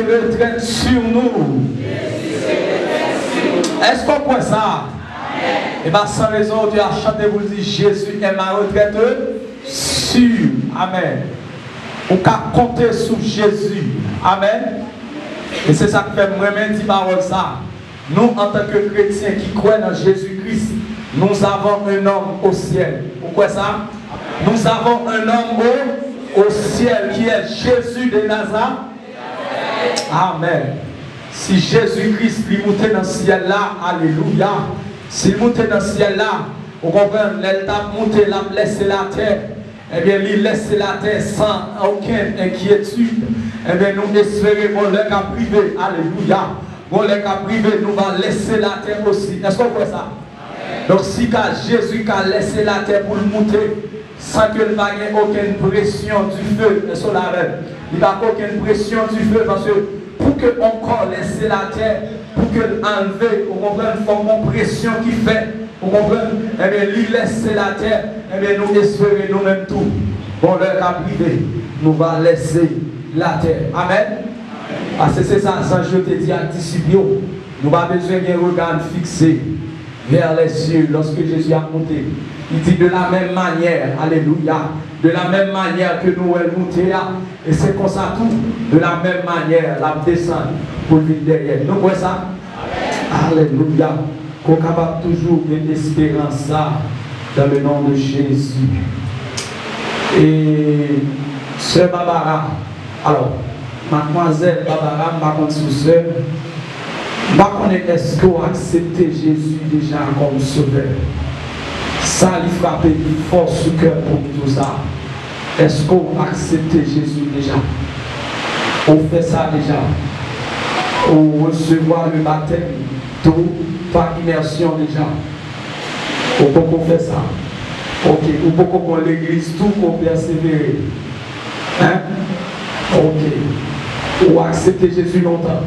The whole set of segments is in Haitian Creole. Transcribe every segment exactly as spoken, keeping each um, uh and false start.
Retraite sur nous. Èske w kwè sa? E pa san rezon w te a chante pou l di, Jésus est ma retraite sûre. Amèn. Ou ka konte sou Jezi. Amèn. E se sa k fè m renmen di pawòl sa. Nou, antanke kretyen ki kwè nan Jezi Kris, nous avons un homme au ciel. Ou kwè sa? Nous avons un homme au, au ciel qui est Jésus de Nazareth. Amèn. Si Jezi Kris li moute nan syèl la, alelouya. Si l moute nan syèl la, ou konprann, lè l t ap moute, l ap lèse latè. Ebyen, li lèse latè san okenn enkyetid. Ebyen, nou espere gon lè k ap rive, alelouya. Gon lè k ap rive, nou va lèse latè osi. Èske w kwè sa? Donk, si ka Jezi ka lèse latè pou l moute, san ke l pa gen okenn presyon dife, èske w la avè m? Li pa gen okenn presyon dife, paske pou ke on kò lèse latè, pou ke l anlve, ou konprann, fòk gon presyon ki fèt, ou konprann, ebyen, li lèse latè, ebyen, nou espere nou menm tou, gon lè k ap rive, nou va lèse latè. Amèn. Paske se sa zanj yo te di ak disip yo. Nou pa bezwen gen rega n fikse vers les cieux, lorsque Jésus a monté. Il dit, de la même manière, alléluia, de la même manière que nou wè l moute a, e se konsa tou, de la même manière, l ap desann pou l vin dèyè n. Nou kwè sa? Alelouya. Ke w kapab toujou gen esperans sa, dans le nom de Jésus. E sè Barbara, alò, madmwazèl Barbara, m pa konn si w sè, m pa konnen èske w aksepte Jezi deja kòm sovè. Sa li frape fò sou kè m pou m di w sa. Èske w aksepte Jezi deja? Ou fè sa deja? Ou resevwa le batèm d'eau pa imèsyon deja? Ou poko fè sa? Ok, ou poko gon legliz tou ke w pèsevere? Hein? Ok. Ou aksepte Jezi lontan?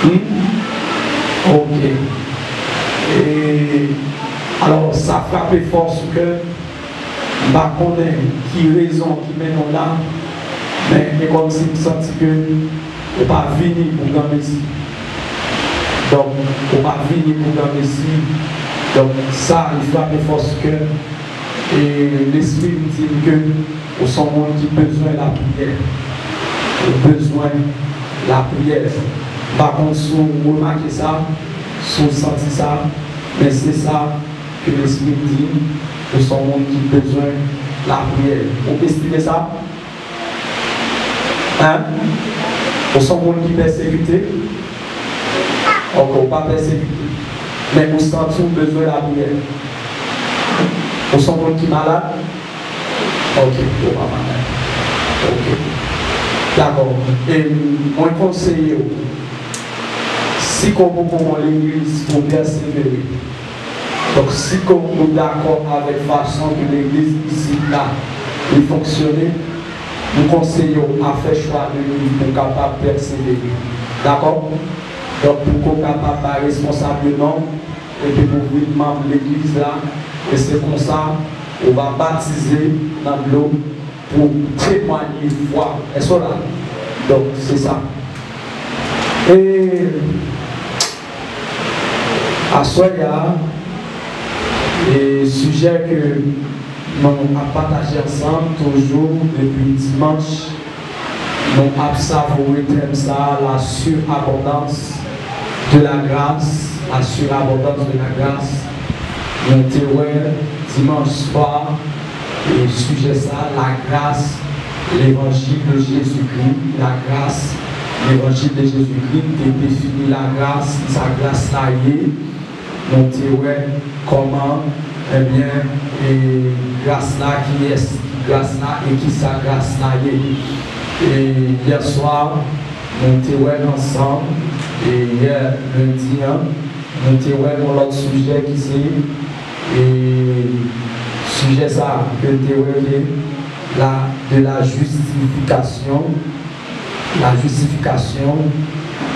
Hmm? Ok. E, alò, sa frape fò sou kè m. M pa konnen ki rezon ki mennen w la, men e kòmsi m santi ke ou pa vini pou granmesi. Donk, ou pa vini pou granmesi. Donk, sa, li frape fò sou kè m. E lespri m di m ke ou se yon moun ki bezwen lapriyè. Ou bezwen lapriyè. M pa konn si w remake sa, si w santi sa, men se sa ke lespri m di m, ou se yon moun ki bezwen lapriyè. Ou estime sa? Hein? Ou se yon moun ki pèsekite? Ok, ou pa pèsekite. Men ou santi w bezwen lapriyè. Ou se yon moun ki malad? Ok, ou pa malad. Ok. Dakò. E mwen konseye w, si ke w poko gon legliz pou w pèsevere, donk, si ke w dakò avèk fason ke legliz isit la li fonksyone, m konseye w a fè chwa de li pou w kapab pèsevere. Dakò? Donk, pou ke w kapab bay responsab yo non, epi pou w vin manm legliz la, e se konsa ou va batize nan dlo pou w temwanye fwa w. Èske w la? Donk, se sa. E aswè a, e sijè ke nou ap pataje ansanm toujou depi dimanch, nou ap savoure tèm sa a, la surabondance de la grâce, la surabondance de la grâce. Nou te wè dimanch swa, e sijè sa, la grâce, l'évangile de Jésus-Christ, la grâce, l'évangile de Jésus-Christ, te defini la grâce, ki sa gras la ye. Nou te wè kòman, ebyen, e gras la, kiyès ki gras la e kisa gras la ye. E yè swa, nou te wè ansanm, e yè lendi an, nou te wè yon lòt sijè ki se, e sijè sa ke n te wè ke la, de la justification, la justification,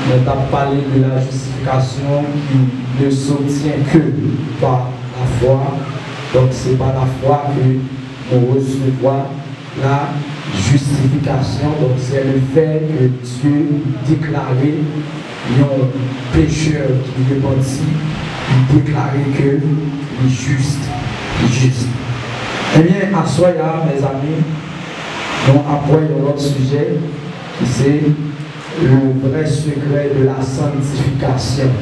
nou t ap pale de la justification qui ne s'obtient que par la foi. Donk, se pa lafwa ke nou resevwa la Justification, donc c'est le fait que Dieu déclare yon pechè ki repanti, li deklare ke li jis, li jis. Ebyen, aswè a, mezanmi, nou ap wè yon lòt sijè ki se le vrai secret de la sanctification.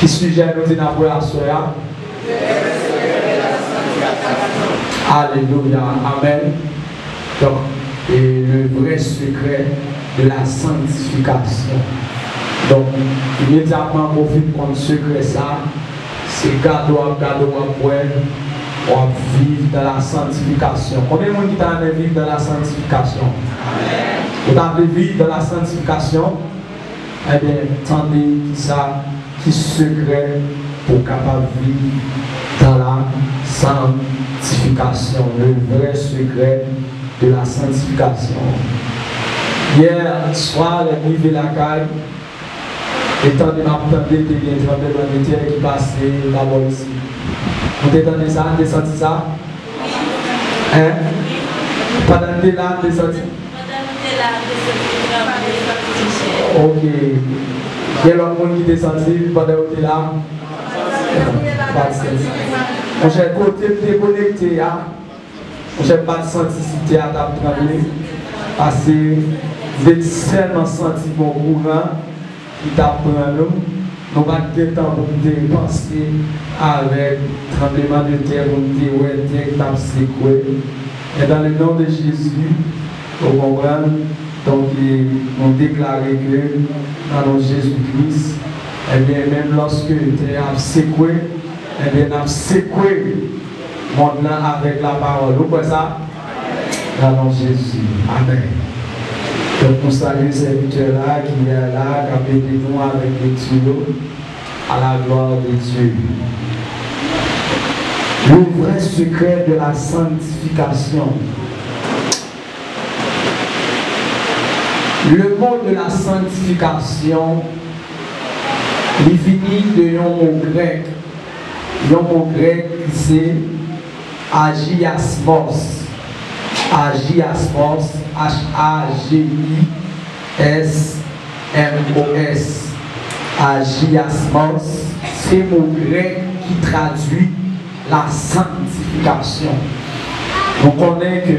Ki sijè nou di n ap wè aswè a? Alelouya, amèn. Donk, e le vrai secret de la sanctification. Donk, imedyatman ke w fin konn sekrè sa, se gade w ap gade, w ap wè, w ap viv dans la sanctification. Konbyen moun ki ta renmen viv dans la sanctification? Ou ta vle viv dans la sanctification? Ebyen, tande kisa ki sekrè pou w kapab viv dans la sanctification, le vrai secret de la sanctification. Yè swa, lè m rive lakay, e tande m ap tande, te gen tranblemanntè ki pase pa bò isit. Nou te tande sa, nou te santi sa? Hein? Pandan n te la, nou te santi? Pandan nou te la, nou te santi l tranble, li te chè. Ok. Gen lòt moun ki te santi l pandan yo te la? Pa t santi. Monchè, kote m te konekte a, monchè, m pa t santi si tè a t ap tranble, paske m te sèlman santi yon kouran ki t ap pran nou. Nou pa t gen tan pou n te panse avèk tranblemanntè, pou n te wè tè k t ap sekwe. Men dans le nom de Jésus, ou konprann? Donk, e, nou deklare ke nan non Jezi Kris, ebyen, menm lòske tè a ap sekwe, ebyen, n ap sekwe mond lan avèk lapawòl. Ou kwè sa? Nan non Jezi. Amèn. Donk, nou salye sèvitè la ki la, la, k ap ede nou avèk lekti yo. À la gloire de Dieu. Le vrai secret de la sanctification. Le mot de la sanctification, li vini de yon mo grèk. Yon mo grèk ki se agiasmos. Agiasmos, H A G I S M O S. Agiasmos, se mo grèk ki tradui la sanctification. Nou konnen ke,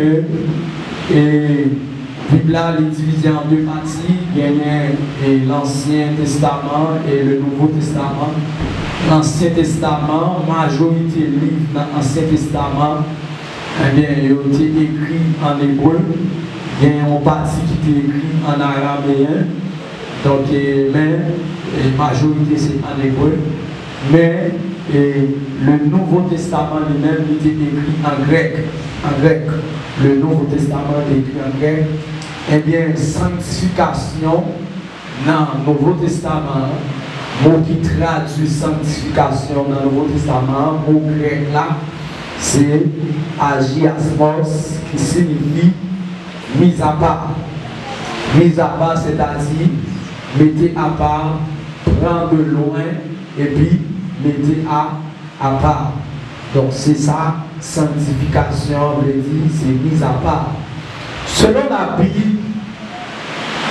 e, Bib la, li divize an de pati, genyen, e, Lansyen Testaman e le Nouvo Testaman. Lansyen Testaman, majorite liv nan Ansyen Testaman, ebyen, yo te ekri an ebre. Gen yon pati ki te ekri an arameyen. Donk, e, men, e, majorite se an ebre. Men, e, le Nouvo Testaman li menm, li te ekri an grèk. An grèk. Le Nouveau Testament te ekri an grèk. Ebyen, sanktifikasyon nan Nouvo Testaman an, mo ki tradui sanktifikasyon nan Nouvo Testaman an, mo grèk la, se agiasmos, ki siyifi mizapa. Mizapa, sètadi mete apa, pran de lwen, epi mete a apa. Donk, se sa sanktifikasyon an vle di, se mizapa. Selon Labib,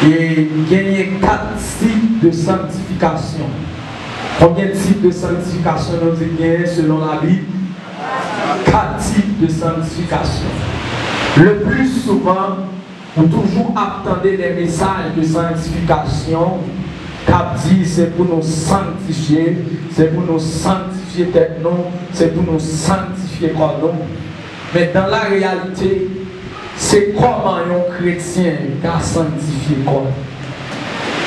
e genyen kat tip de sanktifikasyon. Konbyen tip de sanktifikasyon nou di genyen selon Labib? Kat tip de sanktifikasyon. Le pli souvan, ou toujou ap tande de mesaj de sanktifikasyon k ap di se pou nou sanktifye, se pou nou sanktifye tèt nou, se pou nou sanktifye kò nou. Men dans la réalité, se kòman yon kretyen ka sanktifye kò l?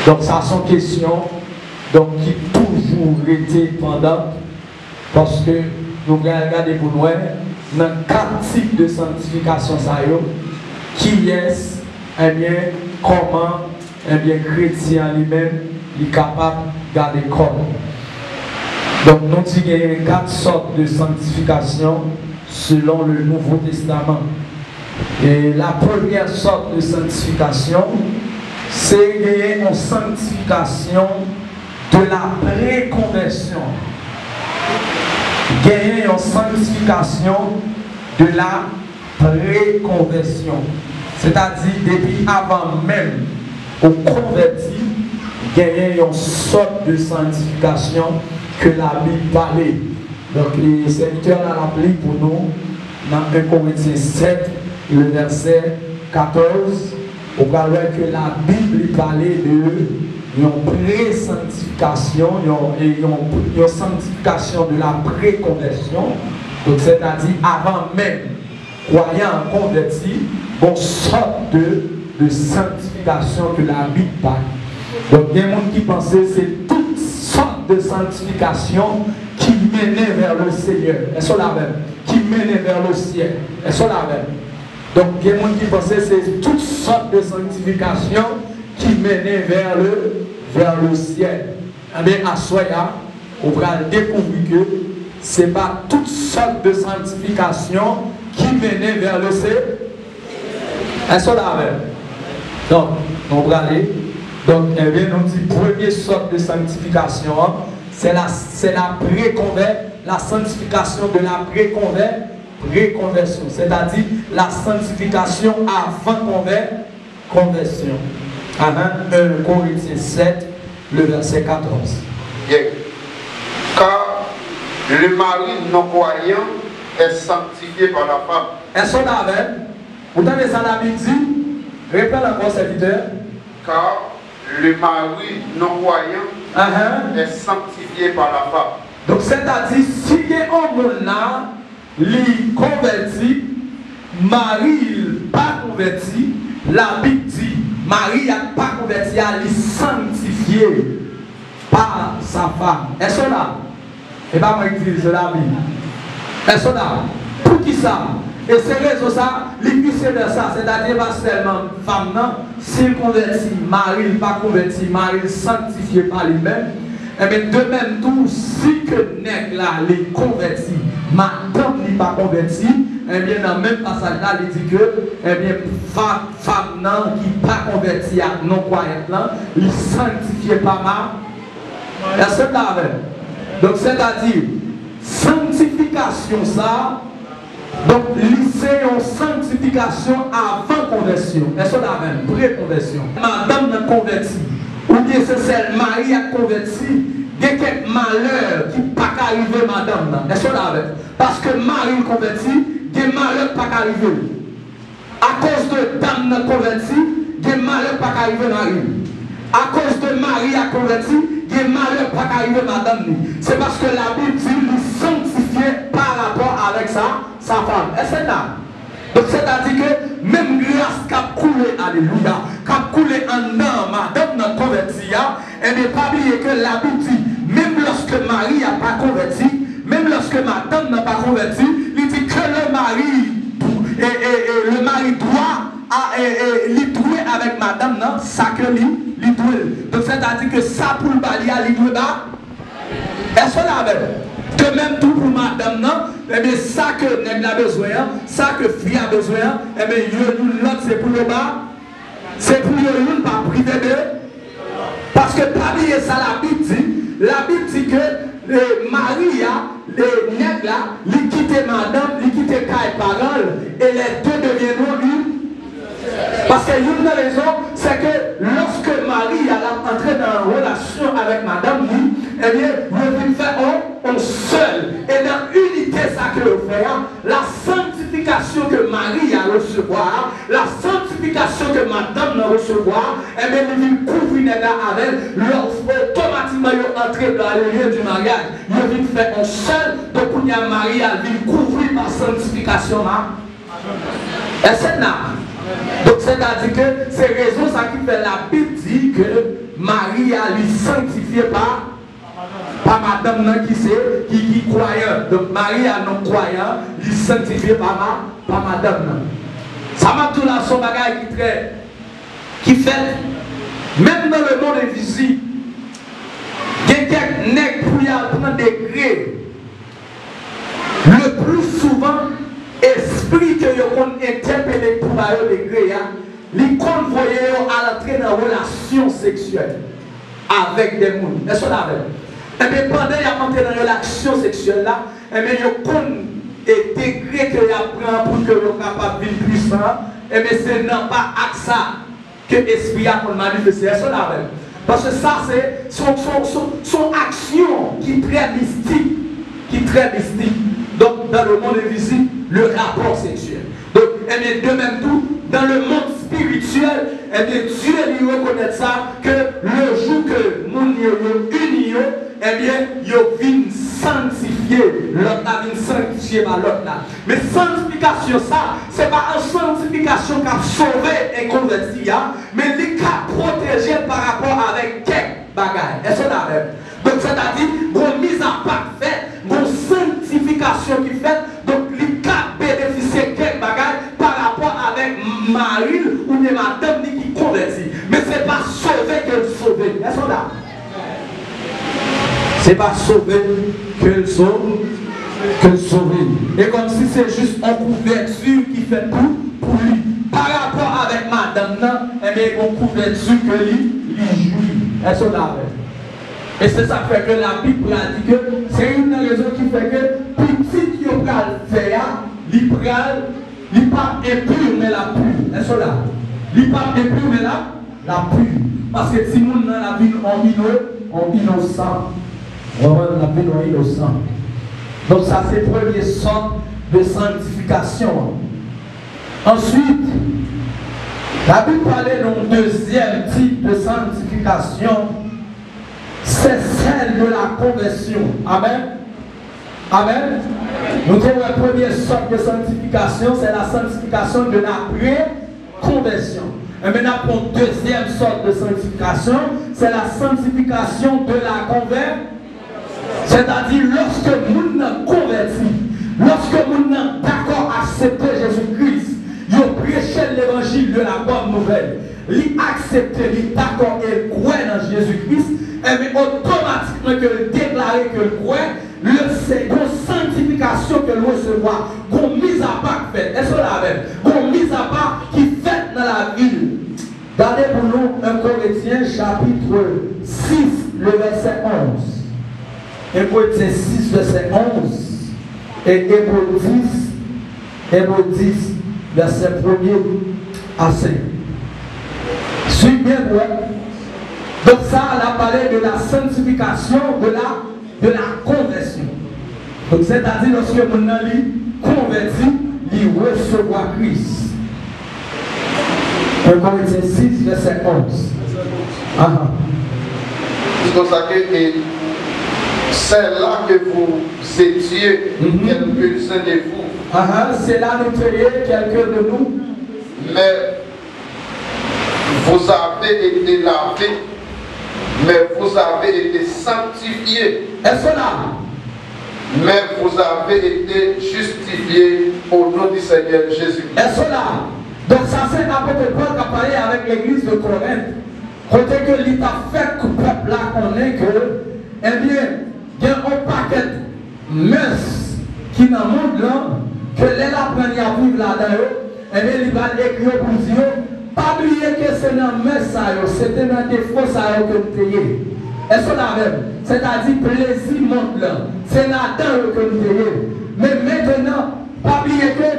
Donk, sa se yon kesyon, donk, ki toujou rete pandan. Paske nou pral gade pou n wè, nan kat tip de sanktifikasyon sa yo, kiyès, ebyen, kòman, ebyen, kretyen an li menm, li kapab gade kò l. Donk, nou di genyen kat sòt de sanktifikasyon selon le Nouveau Testament. E la premyè sòt de sanktifikasyon, se genyen yon sanktifikasyon de la prekonvèsyon. Genyen yon sanktifikasyon de la prekonvèsyon. Sètadi, depi avan menm ou konvèti, genyen yon sòt de sanktifikasyon ke Labib pale. Donk, e, sèvitè la, l ap li pou nou nan en Korentyen sèt, le vèsè katòz, ou pral wè ke Labib li pale de yon pre-sanktifikasyon, yon, e yon, yon sanktifikasyon de la pre-konvèsyon. Donk, sètadi, avan menm kwayan an konvèti, gon sòt de, de sanktifikasyon ke Labib bay. Donk, gen moun ki panse se tout sòt de sanktifikasyon ki mennen vè le Senyè. Èske w la avè m? Ki mennen vè le syèl. Èske w la avè m? Donk, gen moun ki panse se tout sòt de sanktifikasyon ki mennen vè le, vè le syèl. Enben, aswè a, ou pral dekouvri ke se pa tout sòt de sanktifikasyon ki mennen vè le se-, èske w la avè m? Donk, nou prale. Donk, enben, nou di premye sòt de sanktifikasyon an, se la, se la prekonvè-, la sanctification de la préconvè-, préconversion, sètadi la sanktifikasyon avan konvè-, konvèsyon. Ahan, en Korentyen sèt, le vèsè katòz. Bien. Car le mari non-croyant est sanctifié par la femme. Èske w la avè m? Ou tande sa Labib di? Reprann ankò, sèvitè. Car le mari non-croyant Ahan. Est sanctifié par la femme. Donk, sètadi, si gen yon moun la, li konvèti, mari l pa konvèti, Labib di, mari a k pa konvèti a, li sanktifye pa sa fam. Èske w la? E pa mwen ki di l, se Labib. Èske w la? Poukisa? E se rezon sa, li visye vèsa, sètadi e pa sèlman fam nan, si l konvèti, mari l pa konvèti, mari l sanktifye pa li menm, enben, de menm tou, si ke nèg la, li konvèti, madanm li pa konvèti, enben, nan menm pasaj la, li di ke, enben, fa-, fam nan ki pa konvèti ak non-kwayant lan, li sanktifye pa ma-, èske w la avè m? Donk, sètadi, sanktifikasyon sa a, donk, li se yon sanktifikasyon avan konvèsyon. Èske w la avè m? Pre-konvèsyon. Madanm nan konvèti, oubyen se sèl mari a k konvèti, gen kèk malè ki pa ka rive madanm nan. Èske w la avè m? Paske mari l konvèti, gen malè k pa ka rive l. Akoz de dam nan konvèti, gen malè k pa ka rive mari l. Akoz de mari a konvèti, gen malè k pa ka rive madanm ni. Se paske Labib di li sanktifye pa rapò avèk sa, sa fam. Èske n la? Donk, sètadi ke menm gras k ap koule, alelouya, k ap koule anndan madanm nan konvèti a, Ebyen, pa bliye ke Labib di, menm lòske mari a pa konvèti, menm lòske madanm nan pa konvèti, li di ke le mari, e, e, e, le mari doit a, e, e, li dwe avèk madanm nan sa ke li, li dwe l. Donk, sètadi ke sa pou l ba li a, li dwe ba. Èske w la avè m? De menm tou pou madanm nan, ebyen, sa ke nèg la bezwen an, sa ke fi a bezwen an, ebyen, youn, youn lòt, se pou yo ba. Se pou yo youn pa prive de. Paske pa bliye sa Labib di. Labib di ke, e, mari a, e, nèg la, li kite madanm, li kite kay paran l, e les deux deviendront une. Paske youn nan rezon, se ke lòske mari a l ap antre nan relasyon avèk madanm li, ebyen, yo vin fè on, on sèl. E nan inite sa ke yo fè a, la sanktifikasyon ke mari a resevwa a, la sanktifikasyon ke madanm nan resevwa a, enben, li vin kouvri nèg la avè l. Lè otomatikman yo antre dans le lieu du mariage, yo vin fè on sèl. Donk, kounye a, mari a vin kouvri pa sanktifikasyon ma-, èske n la? Donk, sètadi ke se rezon sa ki fè Labib di ke mari a, li sanktifye pa pa madanm nan ki se, ki, ki kwayan. Donk, mari a non kwayan, li sanktifye pa ma-, pa madanm nan. Sa m ap di w la, se yon bagay ki trè, ki fèt, menm dans le monde invisible, gen kèk nèg pou y al pran degre. Le plus souvent, espri ke yo konn entèpele pou ba yo degre a, li konn voye yo al antre nan relasyon seksyèl avèk de moun. Èske w la avè m? Enben, pandan y ap antre nan relasyon seksyèl la, enben, yo konn, e, degre ke y ap pran pou ke yo kapab vin pwisan an, Ebyen, se nan pa ak sa ke Espri a konn manifeste. Èske w la avè m? Paske sa se, se, se, se, se yon aksyon ki trè mistik, ki trè mistik. Donk, dans le monde invisible, le rapport sexuel. Donk, ebyen, de menm tou, dans le monde spirituel, ebyen, Dye li rekonèt sa, ke le jou ke moun yo, yo ini yo, ebyen, yo vin sanktifye, lòt la vin sanktifye pa lòt la. Men sanktifikasyon sa, se pa yon sanktifikasyon k ap sove enkonvèti a, men li ka pwoteje l pa rapò avèk kèk bagay. Èske w la avè m? Donk, sètadi, gon mizapa k fèt, gon sanktifikasyon ki fèt, donk, li ka benefisye kèk bagay pa rapò avèk mari l oubyen madanm li ki konvèti. Men se pa sove ke l sove. Èske w la? Se pa sove ke l sove, ke l sove. E kòmsi se jis yon kouvèti ki fèt pou, pou li. Pa rapò avèk madanm nan, ebyen, e gon kouvèti ke li, li jwi. Èske w la avè m? E se sa k fè ke Labib pral di ke se youn nan rezon ki fè ke pitit yo pral fè a, li pral, li p ap enpi, men l ap pi. Èske w la? Li p ap enpi, men l ap, l ap pi. Paske timoun nan l ap vin yon ino-, yon inosan. Ou konprann? L ap vin yon inosan. Donk, sa se premye sòt de sanktifikasyon an. Answit, Labib pale de yon dezyèm tip de sanktifikasyon, se sèl de la konvèsyon. Amèn. Amèn. Nou te wè premye sòt de sanktifikasyon, se la sanktifikasyon de la pre-konvèsyon. Ebyen, n ap pran dezyèm sòt de sanktifikasyon, se la sanktifikasyon de la konvè-, sètadi, lòske moun nan konvèti, lòske moun nan dakò aksepte Jezi Kris, yo preche l levanjil de la bòn nouvèl, li aksepte, li dakò e l kwè nan Jezi Kris, ebyen, otomatikman ke l deklare ke l kwè, le se gon sanktifikasyon ke l resevwa, gon mizapa k fèt. Èske w la avè m? Gon mizapa ki fèt nan lavi l. Gade pou nou, en Korentyen chapit sis, le vèsè onz. En Korentyen sis, vèsè onz, e Ebre dis, Ebre dis, vèsè premye a senk. Swiv byen pou wè. Donk, sa a, l ap pale de la sanktifikasyon, de la, de la konvèsyon. Donk, sètadi, lòske moun nan li konvèti, li resevwa Kris. En Korentyen sis, vèsè onz. Ahan. C'est comme ça que, et c'est là que vous étiez, mhm, quelques-uns de vous. Ahan, se la nou te ye, kèlke de nou. Mais vous avez été lavés, mais vous avez été sanctifiés. Èske w la? Mais vous avez été justifiés au nom du Seigneur Jésus-Christ. Èske w la? Donk, sa se apot Pòl k ap pale avèk legliz de Korent, kote ke li t ap fè pèp la konnen ke, ebyen, gen yon pakèt mès ki nan mond lan, ke lè l aprann y ap viv ladan yo, ebyen, li pral ekri yo pou l di yo, pa bliye ke se nan mès sa yo, se te nan defo sa yo ke m te ye. Èske w la avè m? Sètadi plezi mond lan, se ladan yo ke m te ye. Men mentnan, pa bliye ke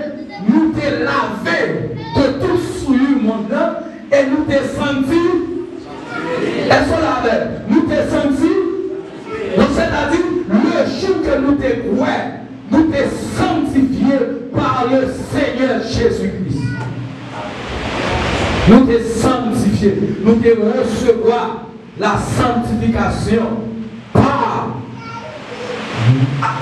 nou te lave de tout souillure mond lan, e nou te sankti-, èske w la avè m? Nou te sankti-, donk, sètadi, le jou ke nou te kwè, nou te sanktifye par le Seigneur Jésus-Christ. Nou te sanktifye, nou te resevwa la sanktifikasyon pa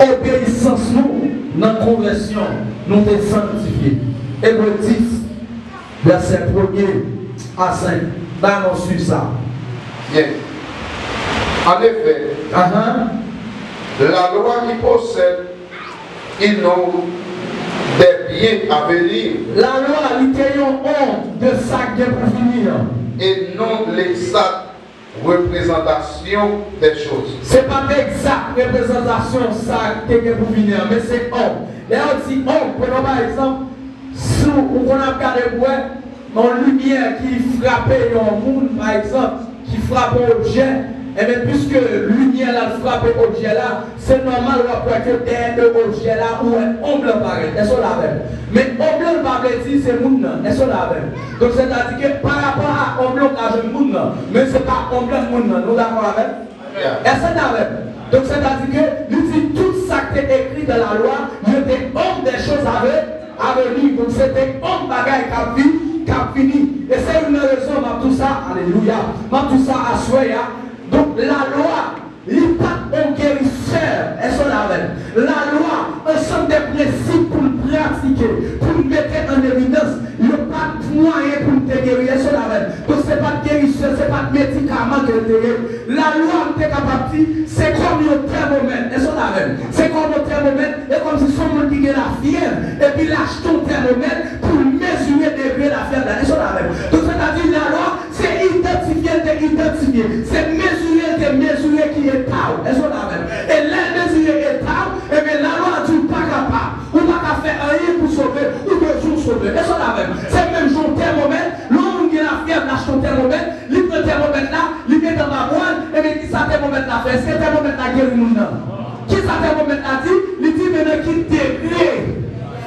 obeyisans nou nan konvèsyon, nou te sanktifye. Ebre dis, vèsè premye a senk. Ba nou swiv sa. Byen. En effet, ahan, la loi qui possède une onde des biens à venir. Lalwa, li te yon onb de sa k gen pou vini an. Et non l'exacte représentation des choses. Se pa t egzak reprezantasyon sa k te gen pou vini an, men se onb. Lè yo di onb, pran pa egzanp, si w konn ap gade pou wè, yon limyè ki frape yon moun, pa egzanp, ki frape yon objè, Ebyen, piske limyè la frape objè la, se nòmal w ap wè ke dèyè de objè la, ou wè onb lan parèt. Èske w la avè m? Men onb lan pa vle di se moun nan. Èske w la avè m? Donk, sètadi ke pa rapò a onb lan, ou ka jwenn moun nan, men se pa onb lan moun nan. Nou dakò avè m? Èske w la avè m? Donk, sètadi ke li di tout sa k te ekri dan lalwa, yo te onb dè choz a ve- a veni. Donk, se te onb bagay k ap vi- k ap vini. E se youn nan rezon m ap di w sa, alelouya, m ap di w sa aswè a. Donk, lalwa, li pa t yon gerisè, èske w la avè m? Lalwa, ansanm de prensip pou l pratike, pou l mete an evidans, yo pa t mwayen pou l te geri, èske w la avè m? Donk, se pa t gerisè, se pa t medikaman ke l te ye. Lalwa, m te kapab di, se kòm yon tèmomèt, èske w la avè m? Se kòm yon tèmomèt, e kòmsi se yon moun ki gen lafyèv, epi l achte yon tèmomèt pou l mezire degre lafyèv la, èske w la avè m? Donk, sètadi, lalwa, se idantifye l te idantifye, se mezire l te mezire ki eta w. Èske w la avè m? E lè l mezire eta w, ebyen, lalwa di w pa kapab, ou pa ka fè anyen pou sove, ou bezwen sove. Èske w la avè m? Se menm jan yon tèmomèt, lè yon moun gen lafyèv, l achte yon tèmomèt, li pran tèmomèt la, li mete anba bra l, ebyen, kisa tèmomèt la fè? Èske tèmomèt la geri moun nan? Kisa tèmomèt la di? Li di, men nan ki degre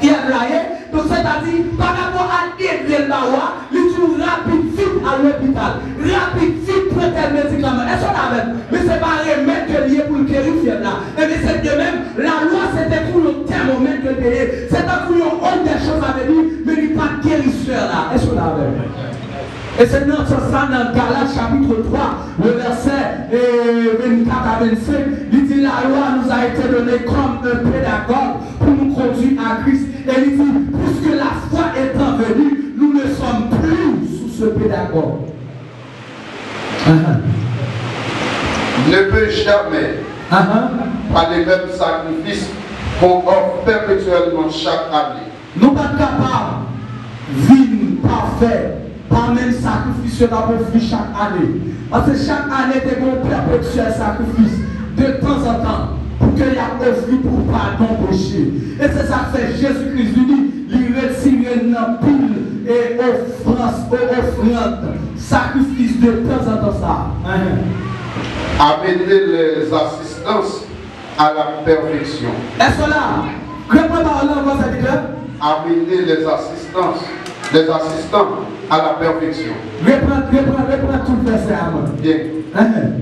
fyèv la ye. Donk, sètadi, pa rapò a degre l ba ou a, li di w rapid vit al lopital, rapid vit pran tèl medikaman. Èske w la avè m? Men se pa remèd ke l ye pou l geri fyèv la. Ebyen, se de menm, lalwa se te kou yon tèmomèt ke l te ye. Se tankou yon onb dè choz a veni, men li pa t gerisè la. Èske w la avè m? E se nan sans sa, nan Galat chapit twa, le vèsè, e, vennkat a vennsenk, li di, la loi nous a été donnée comme un pédagogue pour nous conduire à Christ. E li di, puisque la foi étant venue, nous ne sommes plus sous ce pédagogue. Ahan. Ne peut jamais, Ahan. par les mêmes sacrifices qu'on offre perpétuellement chaque année, Nou pa t kapab vin pafè pa menm sakrifis yo t ap ofri chak ane. Paske chak ane te gen yon pèpetyèl sakrifis de tanzantan pou ke y ap ofri pou padon peche. E se sa k fè Jezi Kris vini, li retire nan pil e ofrans, o-, ofrann, sakrifis de tanzantan sa a. Amen. Amener les assistances à la perfection. Èske w la? Reprann pawòl la ankò, sèvitè. Amener les assistances, les assistants à la perfection. Reprann, reprann, reprann tout vèsè a, mwen. Bien. Amen.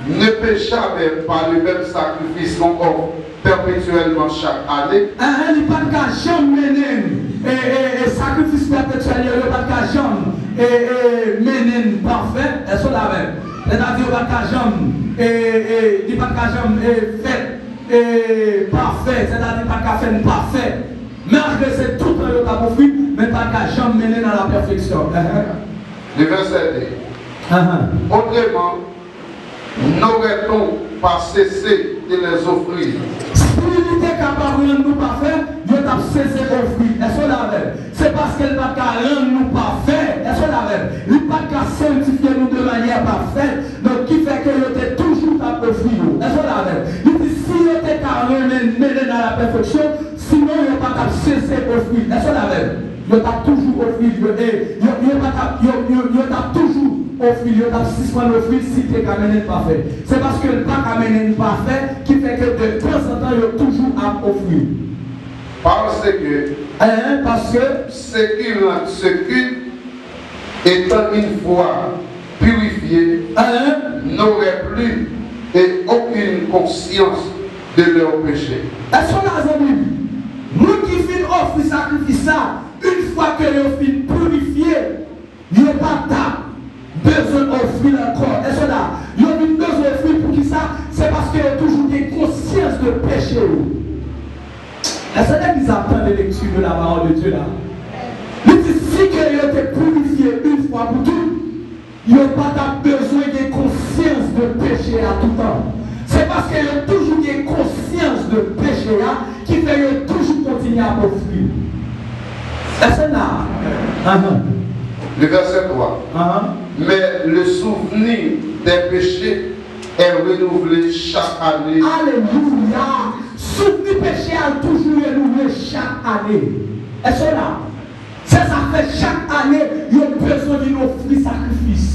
Ne peut jamais, par le même sacrifice qu'on offre perpétuellement chaque année, Amen, li pa t ka janm mennen, e, e, e sakrifis pèpetyèl yo, yo pa t ka janm, e, e, mennen pafè. Èske w la avè m? Sètadi, yo pa t ka janm, e, e, li pa t ka janm, e, fèt, e, pafè, sètadi, pa t ka fè n pafè. Malgre se tout tan yo t ap ofri, men pa t ka janm mennen nan la pèfeksyon. Ahan. Le verset deux. Ahan. Autrement, n'aurait-on pas cessé de les offrir? Si li te kapab rann nou pafè, yo t ap sese ofri. Èske w la avè m? Se paske l pa t ka rann nou pafè. Èske w la avè m? Li pa t ka santifye nou de manyè pafè. Donk, ki fè ke yo te toujou t ap ofri yo. Èske w la avè m? Li di, si yo te ka renmen mennen nan la pèfeksyon, sinon yo pa t ap sese ofri. Èske w la avè m? Yo t ap toujou ofri yo. E yo, yo pa t ap, yo, yo, yo t ap toujou ofri. Yo t ap sispann ofri si te ka mennen pafè. Se paske l pa ka mennen pafè ki fè ke de tanzantan yo toujou ap ofri. Parce que Hein, paske ce qui rend ce culte étant une fois purifié, Hein? n'aurait plus et aucune conscience de leurs péchés. Èske w la, zanmi m? Moun ki fin ofri sakrifis sa, yon fwa ke yo fin pirifye, yo pa t ap bezwen ofri l ankò. Èske w la? Yo vin bezwen ofri l poukisa? Se paske yo toujou gen konsyans de peche yo. Èske legliz la ap tande lekti de la parole de Dieu la? Li di, si ke yo te pirifye yon fwa pou tout, yo pa t ap bezwen gen konsyans de peche a toutan. Se paske yo toujou gen konsyans de peche a ki fè yo toujou kontinye ap ofri. Èske n la? Ahan. Le verset trois. Ahan. Mais le souvenir des péchés est renouvelé chaque année. Alelouya! Souvni peche a toujou renouvle chak ane. Èske w la? Se sa k fè chak ane, yo bezwen vin ofri sakrifis.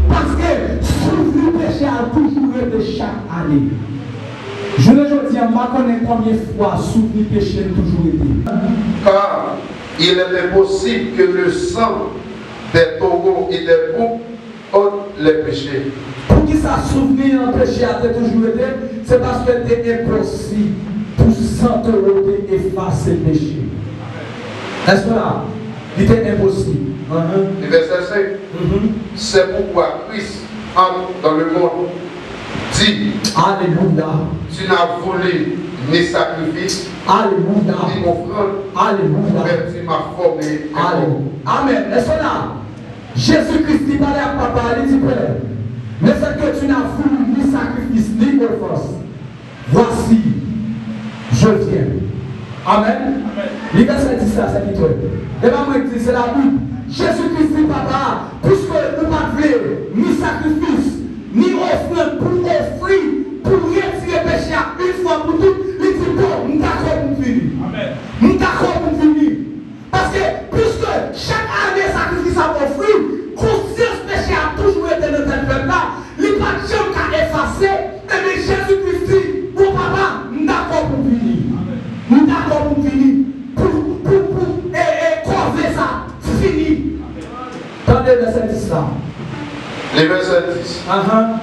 Paske souvni Peche a toujou rete chak ane. Jounen jodi a, m pa konnen konbyen fwa souvni peche m toujou rete. Car il est impossible que le sang des taureaux et des boucs ôte les péchés. Poukisa souvni an peche a te toujou rete? Se paske te enposib pou san towo te efase peche. Èske w la? Li te enposib. Ahan. Et verset cinq. Mhm. C'est pourquoi Christ entre dans le monde, dit, Alelouya. Tu n'as voulu ni sacrifice, Alelouya. ni offrande, Alelouya. Mais tu m'as formé un homme. Alelouya. Amen. Èske w la? Jezi Kris li pale ak Papa a, li di, Pè, le fait que tu n'as voulu ni sacrifice ni offrande, voici, je viens. Amen. Li vèsè dis la, sèvitè. E pa mwen ki di, se Labib. Jezi Kris di Papa a, piske ou pa t vle ni sakrifis, ni ofrann pou ofri, pou retire peche a yon fwa pou tout, li di, bon, m dakò pou m vini. M dakò pou m vini. Paske, piske chak ane sakrifis ap ofri, konsyans peche a toujou rete nan tèt pèp la, li pa t janm ka efase, ebyen Jezi Kris di, bon Papa, m dakò pou m vini. M dakò pou m vini. Pou, pou, pou, e, e, koze sa fini. Tande vèsè dis la. Le verset dix. Ahan.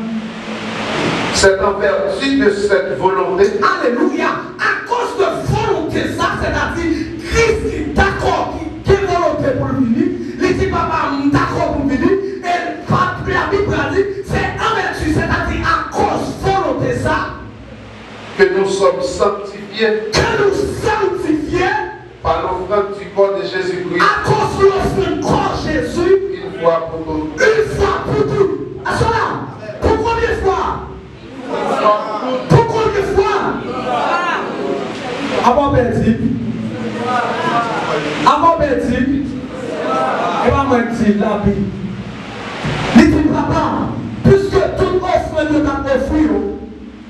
C'est en vertu de cette volonté Alelouya! Akoz de volonte sa, sètadi Kris ki dakò, ki gen volonte pou l vini, li di, Papa, m dakò pou m vini, e pa, Labib pral di, se an vèti, sètadi akoz volonte sa, que nous sommes sanctifiés ke nou sanktifye par l'offrande du corps de Jésus-Christ akoz lofrann kò Jezi, une fois pour toutes. Yon fwa pou tout. Èske w la? Pou konbyen fwa? Pou konbyen fwa? Apa w pèdi? Apa w pèdi? E pa mwen k di l, Labib. Li di, Papa, piske tout ofrann yo t ap ofri yo,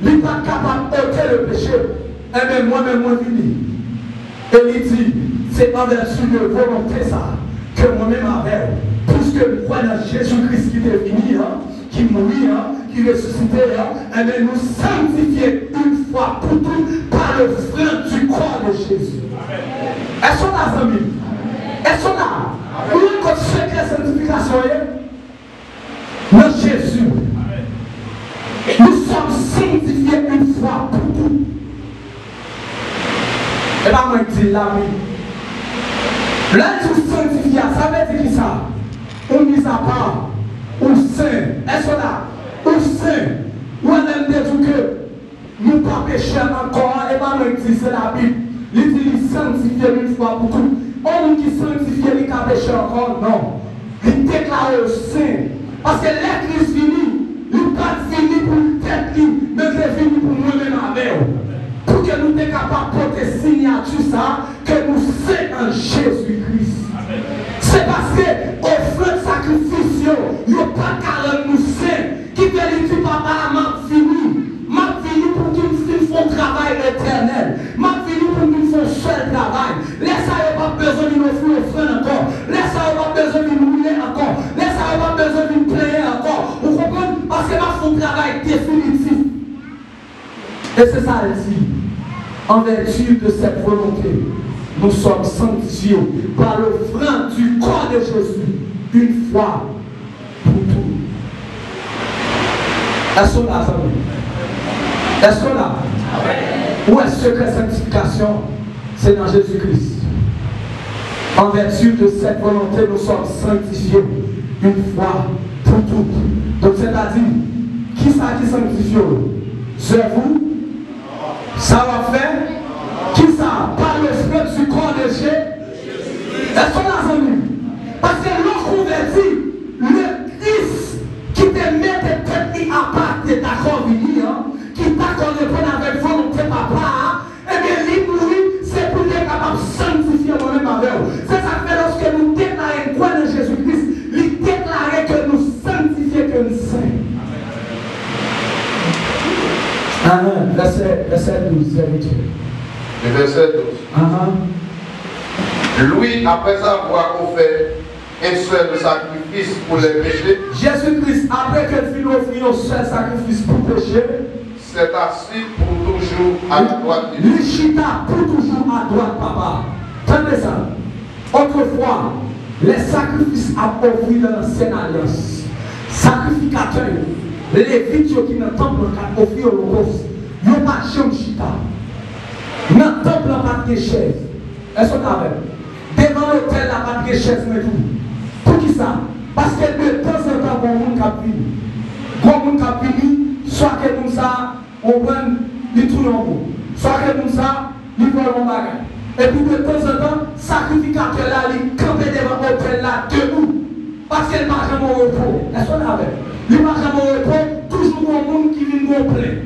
li pa t kapab ote le peche, enben, mwen menm, mwen vini. E li di, se an vèti de volonte sa a, ke mwen menm avè w, piske m kwè nan Jezi Kris ki te vini an, ki mouri an, ki resisite an, enben, nou sanktifye yon fwa pou tout pa lofrann di kò de Jezi. Èske w la, zanmi m? Èske w la? Ou wè kot sekrè sanktifikasyon ye? Nan Jezi, nous sommes sanctifiés une fois pour toutes. E pa mwen k di l, Labib. Lè l di w sanktifye a, sa vle di kisa? Ou mizapa, ou sen. Èske w la? Ou sen. Ou wè lè m te di w ke nou pa peche ankò a, e pa mwen k di, se Labib. Li di li sanktifye yon fwa pou tout. Yon moun ki sanktifye, li ka peche ankò? Non. Li deklare yo sen. Paske lè Kris vini, li pa t vini pou tèt li, men l te vini pou mwen menm avè w. Pou ke nou te kapab pote siyati sa a, ke nou sen an Jezi Kris. Se paske ofrann sakrifis yo, yo pa ka rann nou sen. Ki fè li di Papa a, m ap vini. M ap vini pou m vin fè yon travay etènèl. M ap vini pou m vin fè yon sèl travay. Lè sa yo p ap bezwen vin ofri ofrann ankò. Lè sa yo p ap bezwen vin woule ankò. Lè sa yo p ap bezwen vin plenyen ankò. Ou konprann? Paske m ap fè yon travay definitif. E se sa l di, en vertu de cette volonté, nous sommes sanctifiés par l'offrande du corps de Jésus, une fois pour toutes. Èske w la, zanmi? Èske w la? Ou wè sekrè sanktifikasyon? Se nan Jezi Kris. En vertu de cette volonté, nous sommes sanctifiés une fois pour toutes. Donk, sètadi, kisa ki sanktifye w? Zèv ou? Sa w ap fè? Kisa? Pa lofrann di kò de Je-, Èske w la, zanmi m? Paske lè w konvèti, le Kris ki te mete tèt li apa, ki te dakò vini an, ki dakò reponn avèk volonte Papa a, Ebyen, li mouri, se pou l te kapab sanktifye mwen menm avè w. Se sa k fè, lòske nou deklare n kwè nan Jezi Kris, li deklare ke nou sanktifye, ke n sen. Amen. Vèsè, vèsè douz, sèvitè. Le verset douze. Ahan. Lui, après avoir offert Un seul sacrifice pour les péchés. Jezi Kris, apre ke l fin ofri yon sèl sakrifis pou peche, S'est assis pour toujours à la droite de Dieu. Li chita pou toujou adwat Papa. Tande sa. Otrefwa, lè sakrifis ap ofri nan ansyen alyans, sakrifikatè yo, Levit yo ki nan tanp lan k ap ofri olokòs, yo pa t janm chita. Nan tanp lan pa t gen chèz. Èske w t avè m? Devan lotèl la pa t gen chèz mwen tou. Poukisa? Paske de tanzantan gon moun k ap vini. Gon moun k ap vini, swa ke moun sa a, ou konprann, li touye yon moun. Swa ke moun sa a, li vòlè yon bagay. Epi de tanzantan, sakrifikatè la, li kanpe devan otèl la debou. Paske l pa janm an repo. Èske w avè m? Li pa janm an repo, toujou gon moun ki vin gon plent.